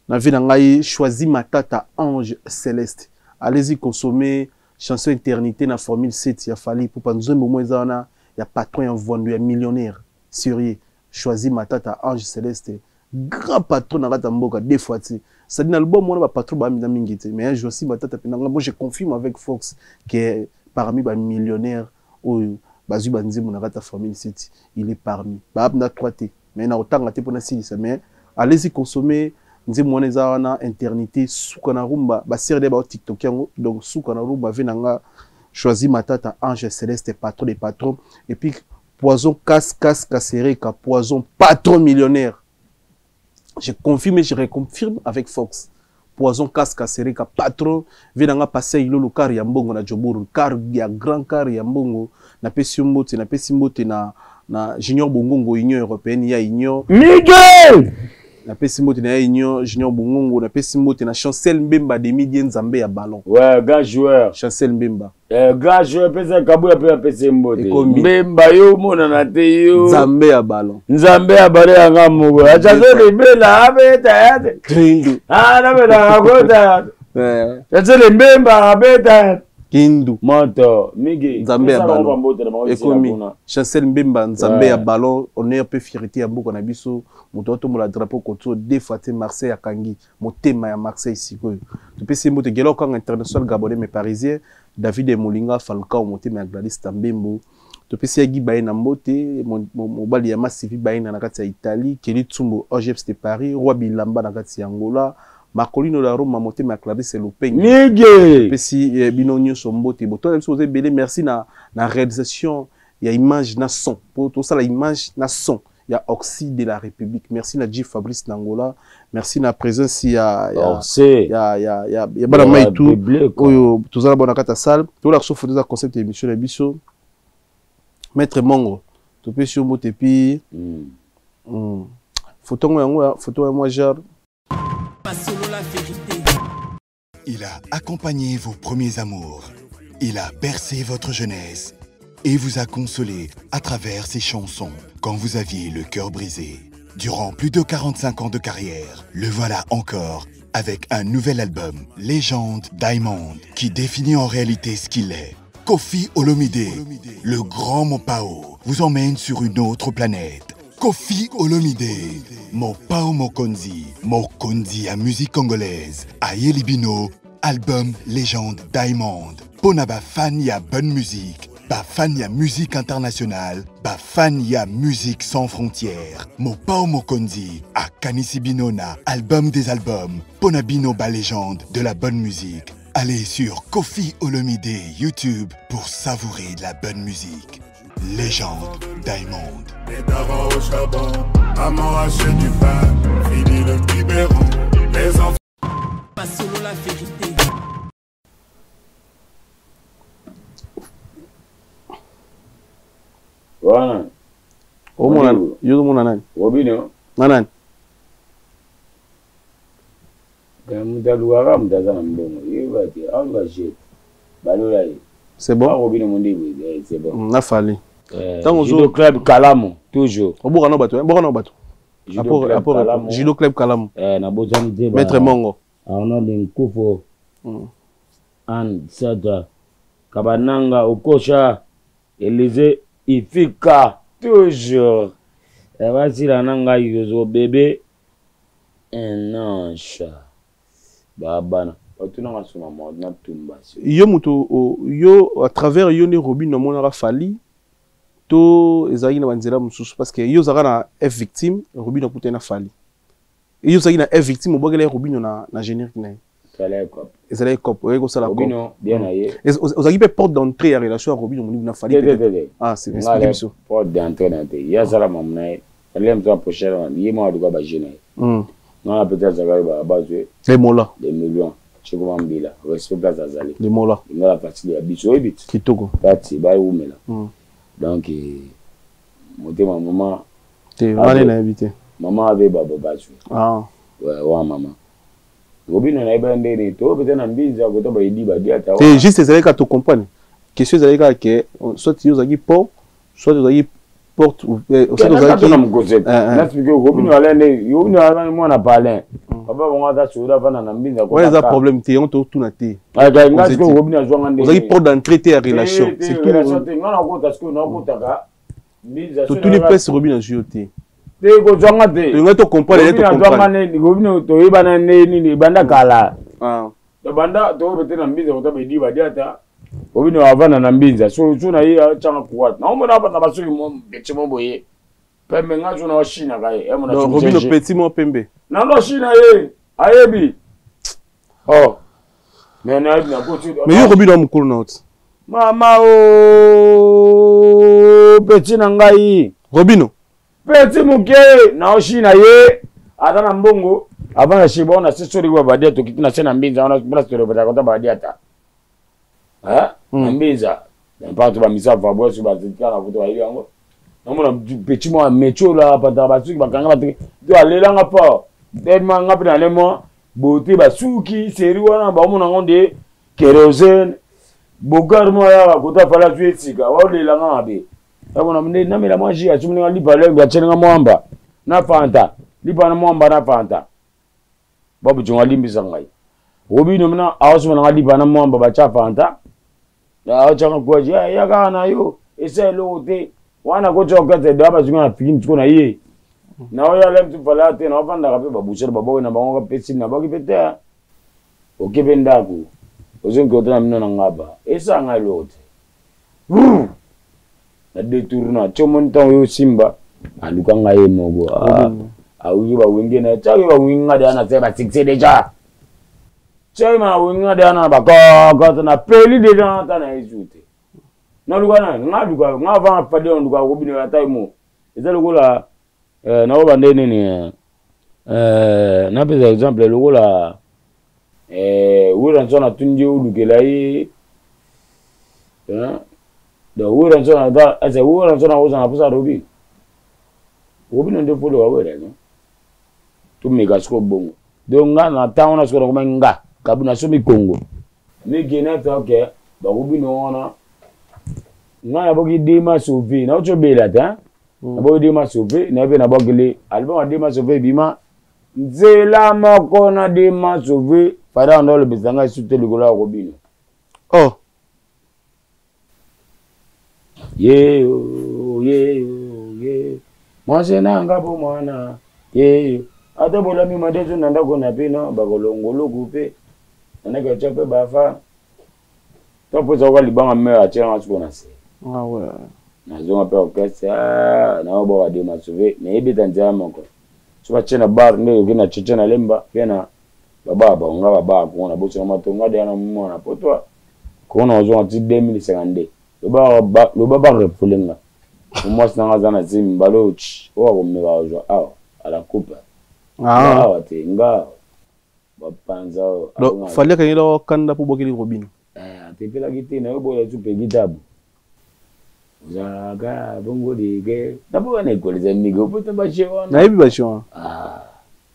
na vie na ngai choisi Matata Ange Céleste. Allez-y consommer chanson éternité na formule 7 ya Fally Ipupa nzembo mo eza wana ya patron ya mvwandu ya millionnaire sérieux choisi Matata Ange Céleste grand patron na kati ya mboka deux fois ti c'est-à-dire na album wana ba patron ba mina mingi te mais Josi Matata pena nga moi je confirme avec Fox que parmi ba millionnaires oyo Bazwi banzembo na kati ya Formule 7, il est parmi. Ba na 3 te, mais na otanga te pona silisa, mais allez-y consommer nzembo wana eza wana internité suka na rumba ba sere de ba TikTok yango. Donc suka na rumba ve nanga choisi Matata Ange Céleste, patron des patrons, et puis Poison casse casse Kasereka, Poison patron millionnaire. Je confirme et je reconfirme avec Fox. Poison casse Kasereka patron ve nanga passé ilolo car ya mbongo na Joburu, car ya grand car ya mbongo na pesi mbote, na pesi mbote na Junior Bongongo Union Européenne ya Union. Miguel na pesi mbote na ya Union Junior Bongongo, na pesi mbote na Chancel Mbemba de Midien Nzambe ya ballon. Ouais, grand joueur. Chancel Mbemba. Grand joueur pesa kabuya pe pesa mbote. Ekomi. Mbemba yo mona na te yo. Nzambe ya ballon. Nzambe ya ballon ya nga moko. Acha zo libela abeta ya te. Kindu. Ah na bela akota. Chancel Mbemba abeta. Kindu. Moto Migi. Nzambe ya Pesa bango ballon. mbote na bango Ekomi. kuna. Chancel Mbemba Nzambe Ouais. ya ballon, honneur pe fierté ya mboka na biso. Moto atombola drapeau koto deux fois te Marseille akangi motema ya Marseille sikoyo. Topesi mbote Gelo Kanga international gabonais mais parisien David Molinga Falcao motema ya Gladys Tambembo. Topesi ya Guy Baena mbote mobali ya Massivi Baena na kati ya Italie, Kelly Tsumbo OGEPS de Paris, Roi Bilamba na kati ya Angola, Marcolino la Roma motema ya Clarisse Lopeng. Mige. Topesi bino nyonso mbote. Botola biso boza ebele, merci na réalisation ya image na son. Po tosala image na son ya Oxy de la République. Merci na G Fabrice Nangola, merci na présence Oxy. ya bana Ya Maitu République. oyo tozala bona kata salle. Tola so photo za concept émission na biso. Maître Mongo, topesi yo mbote puis Photo ngo yango, photo ya moi genre. Masolo la vérité. Il a accompagné vos premiers amours. Il a bercé votre jeunesse et vous a consolé à travers ses chansons quand vous aviez le cœur brisé. Durant plus de 45 ans de carrière, le voilà encore avec un nouvel album, Légende Diamond, qui définit en réalité ce qu'il est. Koffi Olomide, le grand Mopao, vous emmène sur une autre planète. Koffi Olomide, Mopao Mokonzi, Mokonzi à musique congolaise, Ayeli Bino, album Légende Diamond. Pona ba fan ya bonne musique, ba fan ya musique internationale, ba fan ya musique sans frontières. Mopao Mokonzi, à Kanisi Binona, album des albums, Pona Bino ba légende de la bonne musique. Allez sur Koffi Olomide YouTube pour savourer de la bonne musique. Légende Diamond. Les darons au charbon, maman achète du pain, fini le biberon, les enfants. Masolo la vérité. Wana. Omona, yo mona nani? Robino. Nani? Mutu alukaka mutu aza na mbongo. Ye ba te, aluka jet. Balola ye. C'est bon? Ah, Robino Mondibu, eh, c'est bon. Na fali. Tango Judo zo Club Kalamu, toujours. Oboka no bato, hein? Boka no bato. Judo Apport, Club apport, Kalamu. Judo Club Kalamu. Na bozani te ba- Maître Mongo. Arnaud Nkufo. Anne Sata. Kabananga, Okosha, Élysée, Ifika, toujours. Basila nanga yozo bébé. Un ange. Babana. Otunanga suma mo na tumba. Yo muto yo à travers yo ne Robin no monaka Fally to ezalaki na banzela mosusu parce que yo ozalaka na F victime, Robin akuta na Fally. Yo ozalaki na F victime, obwakela ye Robin na générique na ye. Ezalaki cop. Ezalaki cop, oyaki kosala cop. Robino, bien na ye. Ozalaki mpe porte d'entrée ya relation ya Robin Mondibu na Fally, Te, te, peut-être. te, te. Ah, c'est Nga expliqué le biso. Porte d'entrée na te. Ye asala mamu na ye. Ale moto aprochela na ye moko aluka ba jeu na ye. Nga na peut-être azalaki ba bazwe. Les mola. Des millions. Chiko Mambila, respect place azali. Les mola. Nga la facile ya biso oyebi ti. Kitoko. Kati ba umela. Donc motema mama. Te, wana na yebi te. Mama ave ba bazwe. Ah. Ouais, wa mama. Robino na yeba ndeni to peut-être na mbinza ko to ba idi ba dia ta. Te, juste ezalaki ka to comprendre. Question ezalaki kaka ke soit yo ozalaki port, soit ozalaki porte ou, soit Te, na ozalaki to na mokose. Na expliquer Robino ala nde, Robino ala mwana palin. Papa bongo ata soda fana na mbinza ko Ouais, eza kaka. problème te, on to tuna te. Ah, ka nga Oseti. sikoyo Robino azwanga nde. Ozalaki porte d'entrée te ya relation, Te, te, c'est tout. relation te. Nga na kota sikoyo, na kotaka mbinza, To soki tuni na- place Robino azwi yo te. Te, kozwanga te. Tolingai to comprendre, Robino to azwanga comprendre. nde, Robino toyebana nde nini, ebanda kala. Ah. Tobanda, tokobe te na mbinza kota ba idi ba dia ta. Robino avanda na mbinza so so na ye atyanga kuwate naomona avanda basuki mo petit mo boye pembe nga so na oshinaka ye eh, Robino petit mo pembe nando oshina ye ayebi oh mais nayebi nakoti mais yo Robino mokolo na oti mama o oh, petit na ngai Robino Petit moke na oshi na ye aza na mbongo avant na shiba na se sori ba badia tokiti na se na mbinza wana place tolobeta kota badia ta hein na mbinza na partout ba misa va bois ba zika na kuto bayebi yango namona petit mwa metio la pataka basuki bakanga bato to alelanga fort tellement nga mpe nale mwa beauté basuki seri wana baomona yango nde kerosene bogar mwa yaka kota fala azwi esika waolelanga mabe Yabona mne namela mwa jus asombi nga lipa lembe atieli nga mwamba na fanta lipa na mwamba na fanta babu jonga limbisa ngai robino mina aosomba na nga lipa na mwamba batya fanta aotyanga kwaji ya kaka na yo esa eloko te wana kotya okete da bazwi nga na fikini siko na ye naoya lem tufala te naofandaka mpe babusele baboki na bango kapesi naboki mpe te oke mpe ndako ozongi kota na bino na ngaba esa ngai eloko te na detourna ti omoni ntango yo osimba aluka ngai ye moko ah, awuki bawenge na tiaki bawenge nga deja na se basuccès deja tiaki ma wenge nga deja na bakokota na peli deja ata na yesu te naluka nani nga luka nga avant fadi naluka kobino ata ye mo eza lokola eh, nakoba nde nini eh, eh, napesa exemple lokola Werrason atuni ye olukela ye donc Werrason aza ese Werrason akozala na mposa Robin Robin nde foloka Werra no tomeka sikoyo bongo donc nga na ntango wana sikoyo nakomaki nga kabu nasomi Congo mike nata oke bakobino wana nga naboki dema sauve nauti obela te naboki dema sauve naye mpe nabwakeli album ya dema sauve ebima nzela moko na dema sauve fada anda olobisa ngai esu te likolo ya kobino oh yeyo yeyo ye mwasi na nga bo mwana yeyo ata bolami madesu na ndako na bino bakolongoluku mpe nanaki atya mpe bafa to mpo ezalaka libanga mare atyelanga sikoyo na se ah ouais. nazonga mpe orchestre ah, naobwaka dema sauve nayebeta nzela moko so batye na bar nde oke na cheche na lemba mpe na babaa bango nga babaa kongo na bosana matonga deya na mwana poto kongo na ozonga ti 2052 loba barefule nga mwasi nanga aza na zemi mbala oyo oyo akomeka kozwa awa alakupa ah. awa te nga bapanza oyo donc fally akangela wa kanda mpo obwakeli robino eh, atepelaki te nayo boya tu pegi tabu ozalaka bongo deke naboka na ekole eza mike opota bashe wana nayebi bashe wana ah,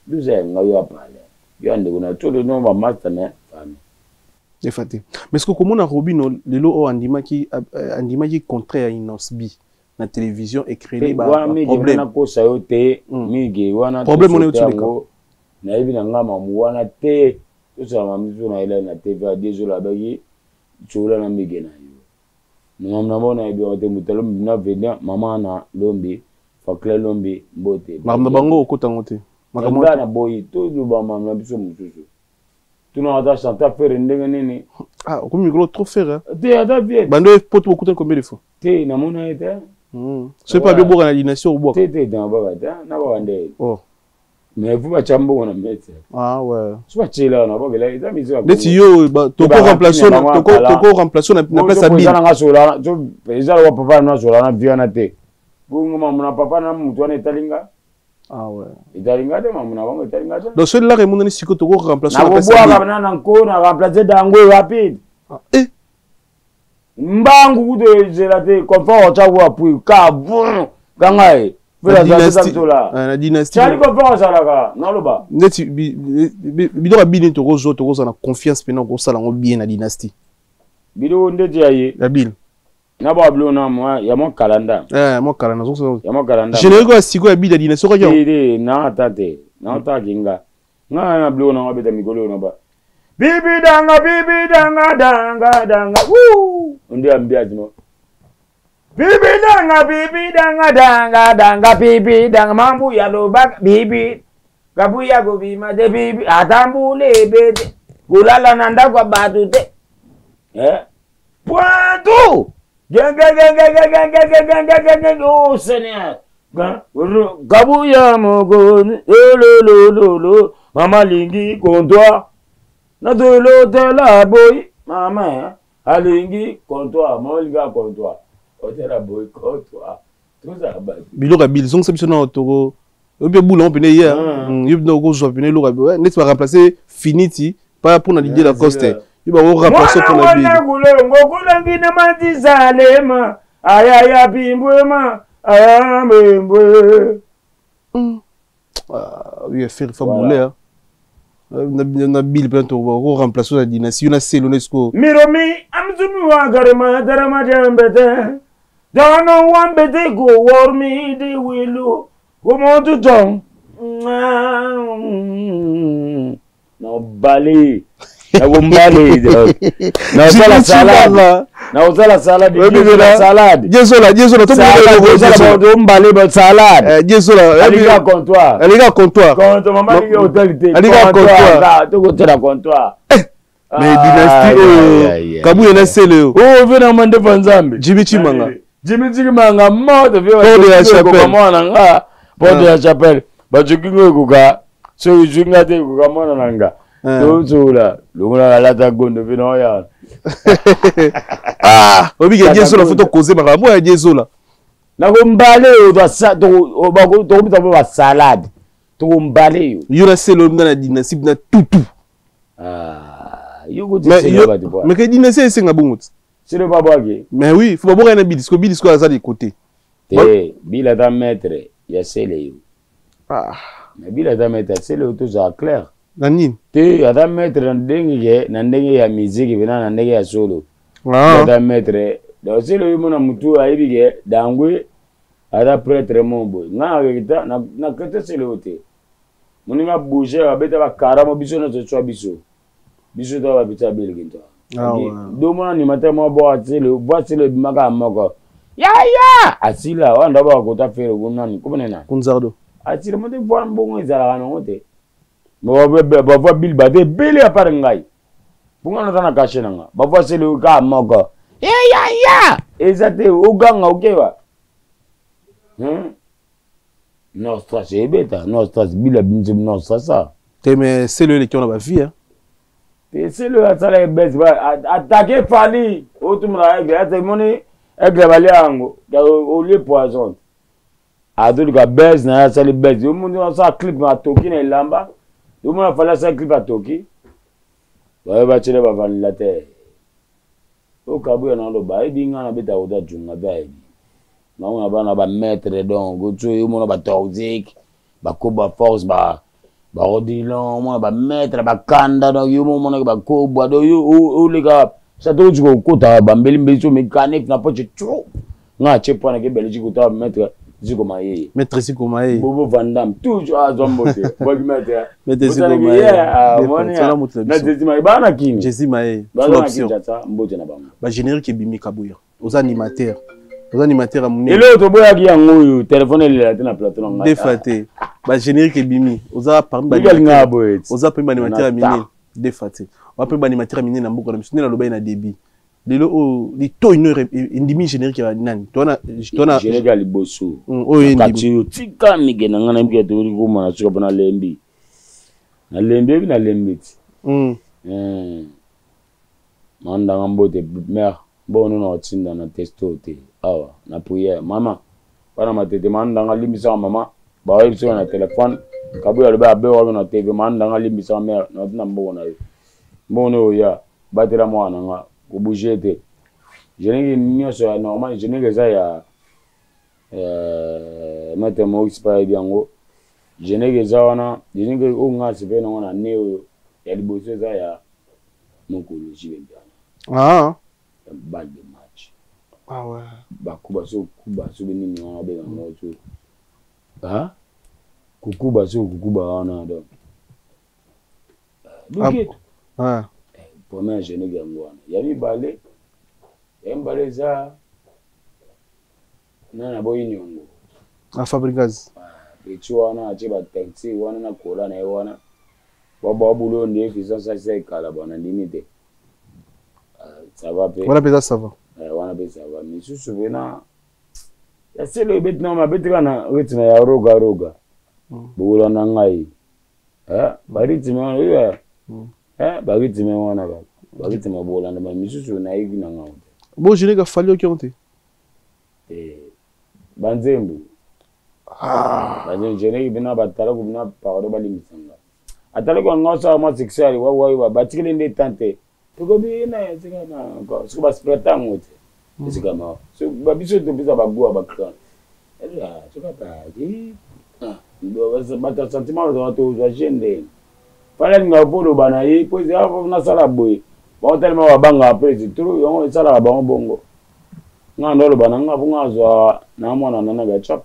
luza ya ngai yo apale yo ya ndeko na tolo no bamasta me fami efa te mais ce que komona robino lelo oyo andimaki euh, andimaki contrat ya innosb na télévision ecréer ba problème nakosa yo te hmm. mige wana problème wana euti yango Nayebi na nga mamu wana te tosala mamu biso na elali na TVA dezola abaki solola na mige na yo mamu na bango nayebi yango te moto alombi na vena mama na lombi fakle lombi mbote makambo na bango okota yango te nga na boyi toloba mamu na biso mosusu tuna ata chantal fere ndenge nini ah okomi mikolo trop fere te ata vie bando poto bokutani combien de fois te namona ye te hmm. soki mpe abioboka na dynastie okobwaka te te nabwaka te nabwaka nde oh. mais vous batya mbongo na mete ah ouais so batyela na bakela eza musique neti yo toko remplacer toko remplacer na place ya bino nga sola eza lokola papa na sola na vie wana te bongo mamu na papa na mutu wana etali nga ah ouais etali nga te mamu na bango etali nga te donc soki laka emonani sikoyo toko remplacer na place ya bino na nko na remplacer dango rapide ah, eh mbangu kutu ezela te confort otya ko apui ka bon kanga ye na dynastie cali confort azalaka naloba neti biloko ya bini tokozwa tokozala na confiance mpena okosala yango bien na dynastie biloko ndeti ya ye ya bile na ba biloko na mwa ya mwa kalanda eh mwa kalanda ya mwa kalanda générique ya sikoyo ya bile ya dynastie okaki te na ata te na ata kinga nga na biloko na nga beta mikolo na ba bibi danga bibi danga danga danga wuu nde ambiance no bibi danga bibi danga danga danga bibi danga mambu ya lobaka bibi kabuya kobima te bibi atambula ebete kolala na ndako ya bato te eh? Pointu oh Seigneur. Kabuya mokoni elolololo mama alingi comptoir natolotela boyi mama alingi comptoir mama alingi comptoir otela boyi comptoir tozala bato Biloko ya bili, zongisa biso na toko oyo mpe bula ngo pene ye yo mpena okozwa pene eloko neti baremplace finiti pa mpona Didier Lacoste, yo bakoremplace mpona bili. Mwana kulongo kulangina matizalema ayaya pimbwema ayambembwe. Ah, faire fa boule na bili mpena to remplace na dynastie yo na selo na esiko. Miromi amzumi wagarema darama jambete dano wambete go wormi di wilu gomotu tong na obale nakombale naosala salade, naosala salade, salade. Jesola, jesola. Tombale ba salade. Jesola. Alinga comptoir. Alinga comptoir. Mama alingi hotel te. Alinga comptoir. Tokotela comptoir. Mais dynastie oyo Kabuya na Sele oyo. Oyo ve na mandefa Nzambe. Jimmy Chimanga. Jimmy Chimanga moto. Porte de la Chapelle. Mwana nga Porte de la Chapelle bajoki ngo ekoka soki ozwi nga te, ekoka mwana na nga tozola longola nalata gondo mpe na oya. Obike Jesola, faut tokoze makambo ya Jesola. Nakombale oyo tokobita mpo basalade, tokombale yo. Yo na Sele nga na dynastie na tutu. Mais ke dynastie esenga bongo ti. Sele babwaki. Mais oui, faut baboka na bili siko, bili siko aza de côté. Te, bila ata maître ya Sele yo. Mais bila ata maître ya Sele yo, tozala clair. Na nini? Te, ata maître na ndenge ke na ndenge ya musique pena na ndenge ya solo. Ata maître donc Sele oyo mona mutu ayebi ke dangwe ata prêtre mo boye, nga nakekita nakete Sele oyo te, moninga bouge abeta bakaramo, biso nyonso eswa biso, biso to bapita beleki to domona animateur moko bwaka Sele, bwa Sele ebimaka moko yaya asila wana ndo baka kota fere kunani komone na Kunzardo. Asila mote bwa mbongo ezalaka nango te, bavoi bili bato ebele apart ngai mponga naza na kashe na nga, bavoi Sele kaka moko yaya eza te, oganga okeba Nostras ebeta Nostras bila binso Nostras a. Te, mais Sele eleki wana bavie. Te, Sele asala ebese atake Fally otumela aigle ate moni aigle balia yango olie poison, azoluka bese na ye, asali bese, omoni asala clip atoki na elamba, omona Fally asali clip atoki baye batiele baventilateur oyo Kabuya na oloba ayebi nga nabeta kota junga mpe ayebi naomona bana bamaître donc otio yo omona batordique bakoba force ba barodilon, omona bamaître bakanda donc yo omonaki bakobwa donc yo oleka sa tokoki kokota bambeli mbeli so mécanique na poche tu nga atie po nake Belgique ota maître Ziko Mayeye. Maître Ziko Mayeye. Bobo Vandam toujours azwa mbote boki maître. Maître Ziko Mayeye. Na Jesi Mayeye bana kini. Jesi Mayeye. Bana Kinshasa, mbote na bango. Ba générique ebimi, Kabuya. Oza animateur. Oza animateur ya monene. Eloko toboyaki yango oyo telefone elela te na plateau na ngai. Defa te. Ba générique ebimi. Oza parmi ba alingaka boye. Oza parmi ba animateur ya minene. Defa te. Oza parmi ba animateur ya minene na mboka na biso. Nde nalobai na début. Lelo oyo litoi no endimi générique ya nani tona tona? Générique ya liboso oyo endimi oyo tika mike na ngai nayebi ke tokoki komona suka mpo nalembi, nalembi ebi nalembi ti mandanga mbote mare mbono na otinda na testo te awa na prière mama bana matete mandanga limbisaka mama baoyebi biso na telefone Kabuya alobi abewaki na TV mandanga limbisaka mare na otinda mbongo na yo, mbongo na oyo batela mwana na nga kobouge te. Générique nyonso ya normal, générique eza ya maître Maurice pa ayebi yango. Générique eza wana, générique oyo nga asepeli nango na ne oyo ya liboso eza ya mokolo JB Mpiana. Ya balle de match. Ah ouais. Bakuba so kuba so nini wana babenga yango so kukuba so kukuba wana donc luketo. Première générique yango wana. Ya mibale, ya mibale eza nana boyi niongo. A Fabregas. Petit wana atie bateinture wana na kola na ye wana babwa bulo nde puissance asa ekala bona ndimi te. Ça va mpe. Wana mpenza ça va. Wana mpe ça va. Misusu mpena ya selo ebeti na mabeti kaka na rythme ya roga roga. Bokola na ngai barythme wana oyo, barythme wana kaka barythme bolanda, ba misusu nayebi na ngai te. Bo générique Fally oki yango te? Banzembo, banzembo générique mpena batalako mpena, pardon, balimbisanga, atalaki wanga osala mwa succès wawawa, batikeli nde tan te, tokobi na esika na soki basprata yango te, esika mawa babiso topesa bagoa bacran soki apaki bato ya sentiment bazala tozwa je ndenge Fally alingaka mpo oloba na ye mpo ezala nasala boye, bango telema babangaka prese tro, yango esalaka bango bongo. Nga ndo oloba na nga mpo nga azwa na mwana nana gachap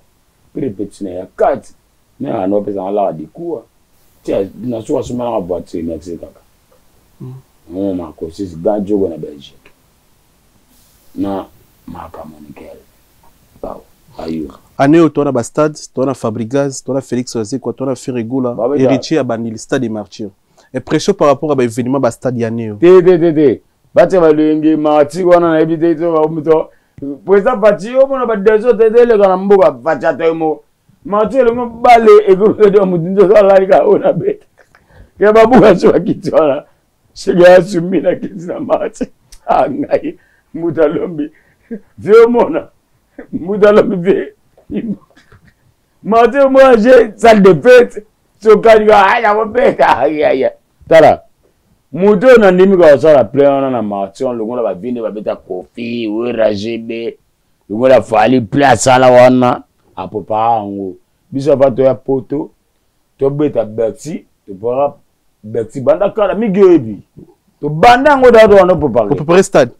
prepeti na ya kati me ando apesa nga laka dikuwa ti na suka asombelanga voiture, merci kaka mo makosis gadjogo na Belgique na makambo nickel bao ayo. Année oyo towana bastade, towana Fabregas, towana Félix Wazekwa, towana Ferre Gola, Héritier abandeli Stade des Martyrs. Impression par rapport à baévénement bastade ya année oyo? Te te te te, batia balenge martyr wana nayebi te. To président Fatshi omona badesordre te eleka na mboka. Fatshi ata yo moko martyr elongo bale ekoedo motu nyonso alalika oyo na beta ke babuka so bakiti wana sege asumbi na kiti na martyr. A ngai mbuta lombi vie omona mbuta lombi vie martyr moi je salle de fête sokani aya kobeta ayaya. Tala moto oyo nandimi kaka kosala plein wana na martyr longola bavinde babeta Koffi, Wera, GB, longola Fally, plein asala wana apopaka yango. Biso ava toya poto tobeta Bercy, topaka Bercy banda kala mingi, oyebi tobanda yango daa tobanda popaka opréparé stade.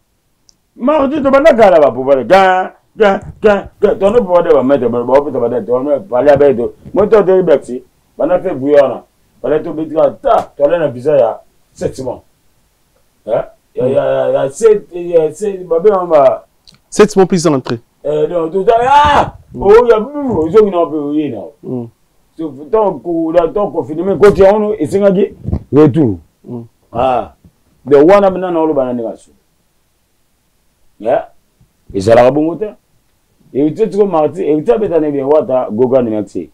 Mardi tobanda kala bapopale gan gan gan gan, tondo popade bamaître baopesa badate Fally abeto moto toyi Bercy banda février wana Fally tobeti kaka ta toale na visa ya 7 mois ya 7 babengaka ba 7 mois plus entrée. Donc toza oya ozongi na mpe oye na ntango confinement ekoti yango esengaki retour. Donc wana mpena naoloba na ndenge aso ezalaka bongo te. Héritier tiko marti Héritier abeta na bien wata goga nimaki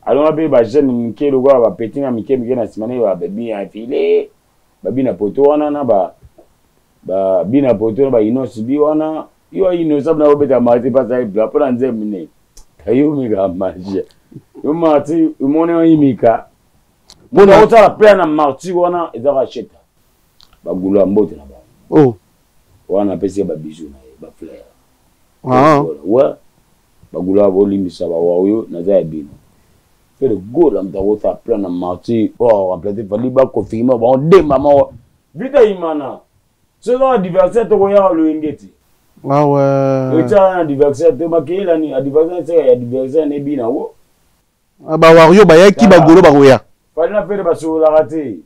alonga mpe bajeune mike lokola bapeti na mike mike na nsima naye babi file babi na poto wana na babi na poto na bainosi bi wana yo inosa na obeta marti mpasa ebla mpo na nzembo ne ayomika magie yo marti omoni oyimika mpona osala plein na marti wana ezaka sheta bagulu ya mbote na bango. Oh. Wana apesi ye babizu na ye bafleur. We bagulu ya bolimbisa bawa oyo naza ya bino. Ferre Gola moto akosala plein na marti oyo remplace Fally, baconfirme bango de mama vita imana soki kaka adversaire tokoyaka loyenge te. Ah ouais. Etiaka na adversaire te makeyelani adversaire seka ya adversaire na ebina wo. Bawario bayaki, bagolo bakoya. Fally na Ferre basololaka te.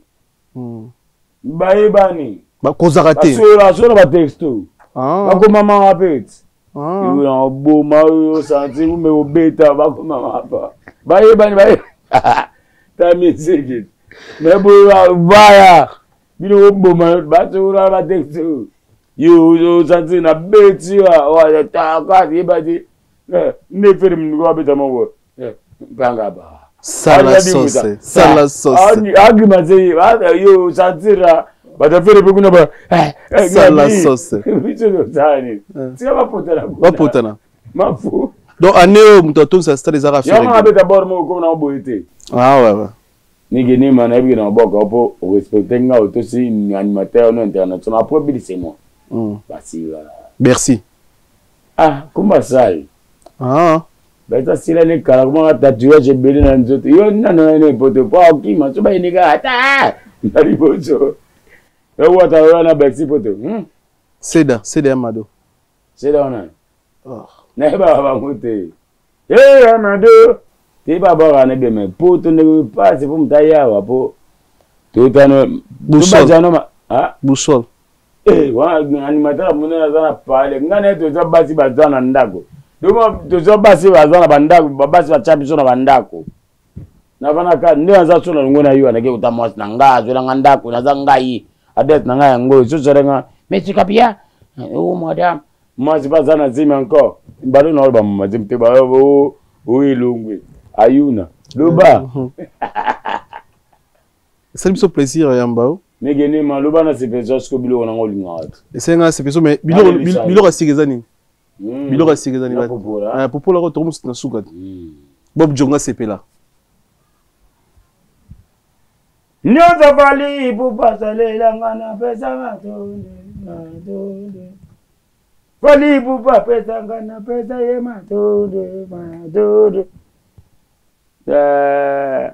Bayebani. Bakozaka te. Basololaka so na batexto. Bakomamaka mpe ti na boma oyo santi ume obeta bakomamaka pa bayebani baye ta misiki me boye baya bino oboma basololaka batexto yo osanti na beti wa taka yeba te nde Ferre munduko abeta moko mpanga ba Sala sauce, sala sauce. Agima te yo santira bato Ferre mpe kuna ba Sala sauce. Biso tosala nini? Tika bapotana. Bapotana. Mafu. Donc année oyo moto atondisa stade ezaka Yango abeta bor moko koma na boye te. Ah ouais ouais. Niki nima nayebi na maboko mpo orespecte nga otosi animateur no international après bili c'est moi. Basila. Merci. Ah, kumba sali. Ah. Baza sila ne kala kuma tatouage ebele na nzoto. Yo nano na poto po okima so bayinika ata na liboso. Yo wata yo na Bercy poto. Seda, Seda ya Mado. Seda wana. Oh. Nayebaka bango te. Eh Amado. Te babaka na beme poto ndenge pasi po moto ayawa po totano Boussole. Ah Boussole. Eh, wana animateur monene aza na pale ngai naye toza basi baza na ndako donc toza basi baza na bandako babasi batya biso na bandako navandaka nde naza so na longo na yo anake kota mwasi na ngai azwelanga ndako naza ngai adresse na ngai yango oyo sosolenga mais sikapia. Oh madame, mwasi mpe aza na zemi encore. Balo na oloba mama zemi te, ba oh, oh elongwe. Ayuna, loba. Esali biso plaisir ya yamba. Mege ma loba na sepelisa siko biloko nango olingaka te. Esali nga sepelisa mais biloko biloko ya sika eza nini? Biloko ya sika eza nini? Popola. Popola ko tokomi na suka. Bob Jonga sepela. Nyonso Fally Ipupa asalela nga napesa matondo matondo Fally Ipupa apesa nga napesa ye matondo matondo eh.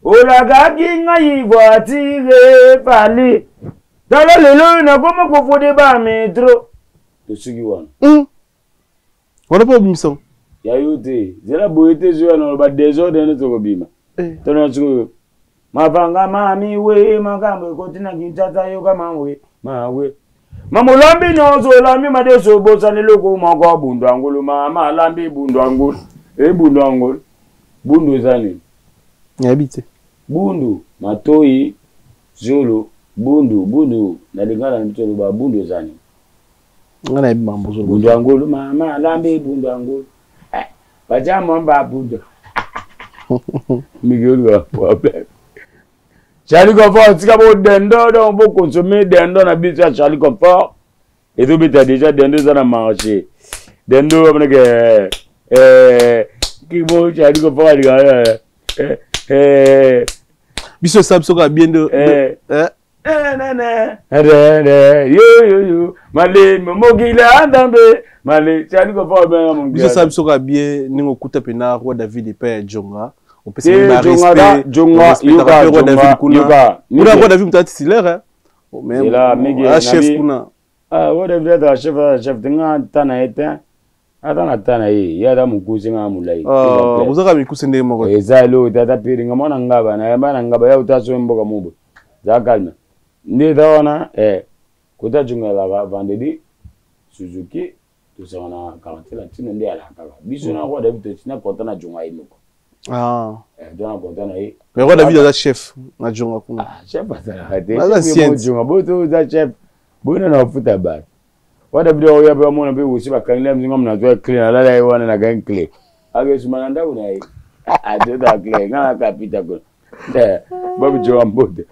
Olakaki ngai voiture Fally tala lelo nakoma kofode ba metro tosuki wana Wana mpo obimisa ya yo te zela boye te ezoya na loba desordre nde tokobima eh. Tona sikoyo mavanga mami we makambo ekoti na Kinshasa yoka mawe mawe mama olambi nyonso olambi madeso obosani eloko moko bundu angulu mama alambi bundu angulu ebundu eh, angulu bundu eza nini nayebi te bundu matoi zolo bundu bundu na lingala na biso oloba bundu eza nini Nga nayebi mambo ozoloba. Bundu ya ngolu mama alambi bundu ya ngolu. Eh, baja mwamba bundu. Miguel wa problème. Charlie Confort tika bo dendo donc bo consommer dendo na biso ya Charlie Confort. Ezobeta déjà dendo eza na marché. Dendo amoneke eh kibo Charlie Confort alingaka eh eh biso esala biso kaka bien de eh, eh. Biso esala biso kaka bien ndenge okuta mpena roi David epai ya Jonga opesa roi David kuna kuna roi David moto atitulaire chef kuna roi David azala chef azala chef te nga ata na ye te ata na ta na ye ye aza mokuse nga molai ozaka mikuse ndenge moko eza eloko te ata pere nga mwana ngaba nayamba na ngaba ya uta soki mboka mobo za calme nde eza wana eh, kota jonga alaka vendredi Suzuki tosaka na quartier latino nde alaka kaka biso na roi David totina kota na jonga ye moko ah. Eh, to na kota na ye mais roi David aza chef na jonga kuna ah, chef azalaka te jonga boto oza chef boyina na bafuta bato wana bino oya pe amona pe wosi bakangi la mzinga mna zwa clé na lala ye wana na kangi clé ake suma na ndako na ye azota clé nga na kapita kuna eh, babu jowa mbote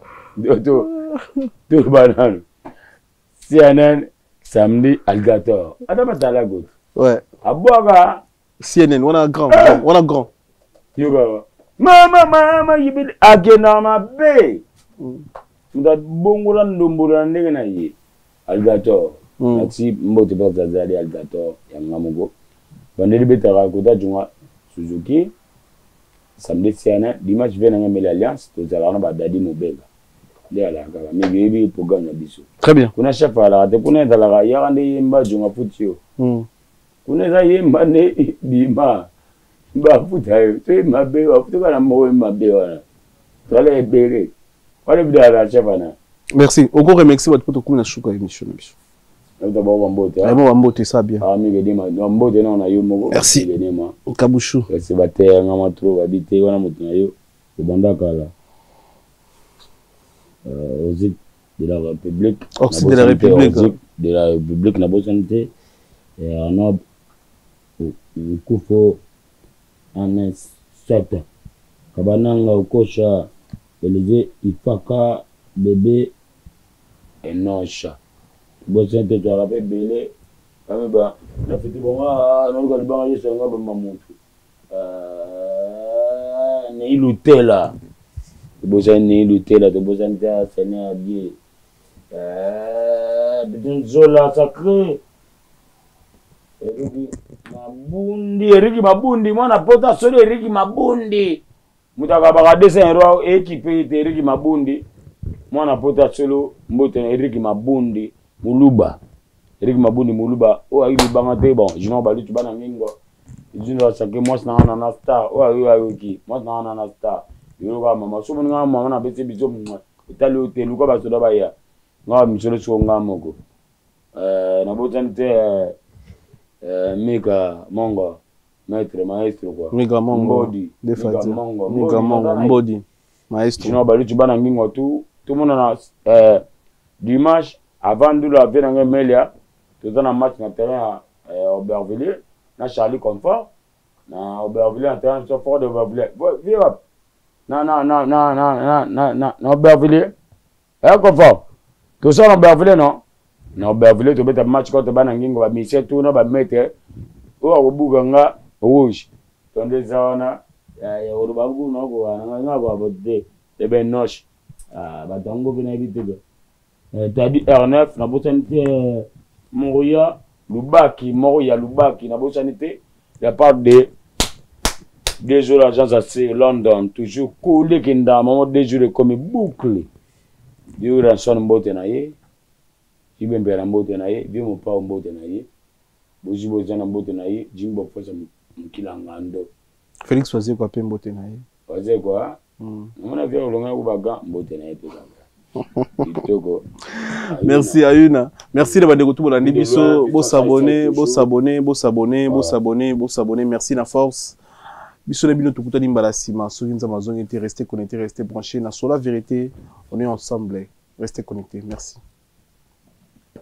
to toloba nanu CNN samedi alligator ata batala kote ouais abwaka CNN wana grand eh. wana grand yoka mama mama yibili akenda mabe moto abongola ndombolo na ndenge na ye Alligator. Mm. Merci mbote pa zazali Alligator ya nga moko. Bandeli betaka kota junga Suzuki. Samedi siana dimanche ve nanga mele alliance tozalaka na ba dadi mobega. Nde alaka kaka mais yoyebi programme na biso. Très bien. Kuna chef alaka te kuna ezalaka yaka nde yemba junga futi yo. Kuna eza yemba nde bima bafuta yo soki mabe bafuta na moko mabe wana. Tozala ebele. Wana bino ala chef ana. Merci. Oko remercier bato po tokomi na suka émission na biso. Nabuta bango bambote. Vraiment bambote ça bien. Ah mingi dema bambote na na yo moko. Merci. Dema. Kabushu. Kasi bateya nga ma trop babi te wana moto na yo obanda kala. Ozik de la République. Oxy de la République. Ozik de la République na bosani te. Arnob Nkufo Anes Sata. Kabananga Okosha Elysee Ifaka bebe Enosha tobosani te tozalaka pe ebele kame ba na feti bongo ah naluka libanga yesu alinga bamba mutu ah Neyi Lutela tobosani Neyi Lutela tobosani te ah Seigneur Dieu eh Nzola sacré Eriki Mabundi Eriki Mabundi mwana pota solo Eriki Mabundi Moto akabaka 200 euro ekipe ye te Eric Mabundi mwana poto ya solo mbote na Eric Mabundi muluba Eric Mabundi muluba oyo ayi libanga te bon junior balutu bana ngingo junior asake mwasi na nga na star oyo ayo ayoki mwasi na nga na star yolo kaka mama so moni nga mama na besi biso mwa etali yo te luka basoda baya nga misolo siko nga moko euh, nabotani te euh, euh, Mika Mongo Maître maestro quoi. Mika Mongo. Mbodi. Mika Mongo. Mika Mongo Mbodi. Maestro. Sinon balutu bana ngingo tout tout monde na euh, dimanche. Avant ndula vie na ngai Melia, toza na match na terrain ya eh, Aubervilliers na Charlie Confort na Aubervilliers na terrain so fort de Aubervilliers. Vie wapi? Na na na na na na na na na Aubervilliers. Eh Confort. Toza na Aubervilliers non? Na Aubervilliers tobeta match contre bana ngingo ba musiciens tout na ba maître. Oyo akobuka nga rouge. Tonde eza wana ya oloba kuna okoka na nga nga te. Ebe noche. Ah, bato yango mpe nayebi te eh, tadi r9 nabosani te eh, moko ya lubaki moko ya lubaki nabosani te la part de deux jours l'agence ac london toujours kole kenda mamo deux jours ekomi boucle bio ranson mbote na ye ibembela na mbote na ye bio mopao mbote na ye bozwi boza na mbote na ye jimbo bofosa mokila ngando Félix Wazekwa mpe mbote na ye. Wazekwa? Mm. Namona vieux olonga ko baga mbote na ye mpe kaka. Kitoko. Merci Ayuna. Merci na bandeko tout bolandi biso, bo s'abonner, bo s'abonner, bo s'abonner, bo s'abonner, bo s'abonner. Merci na force. Biso na bino tokutani mbala sima soki Nzambe azongi te, restez connectés, restez branchés na Sola Vérité. On est ensemble. Restez connectés. Merci.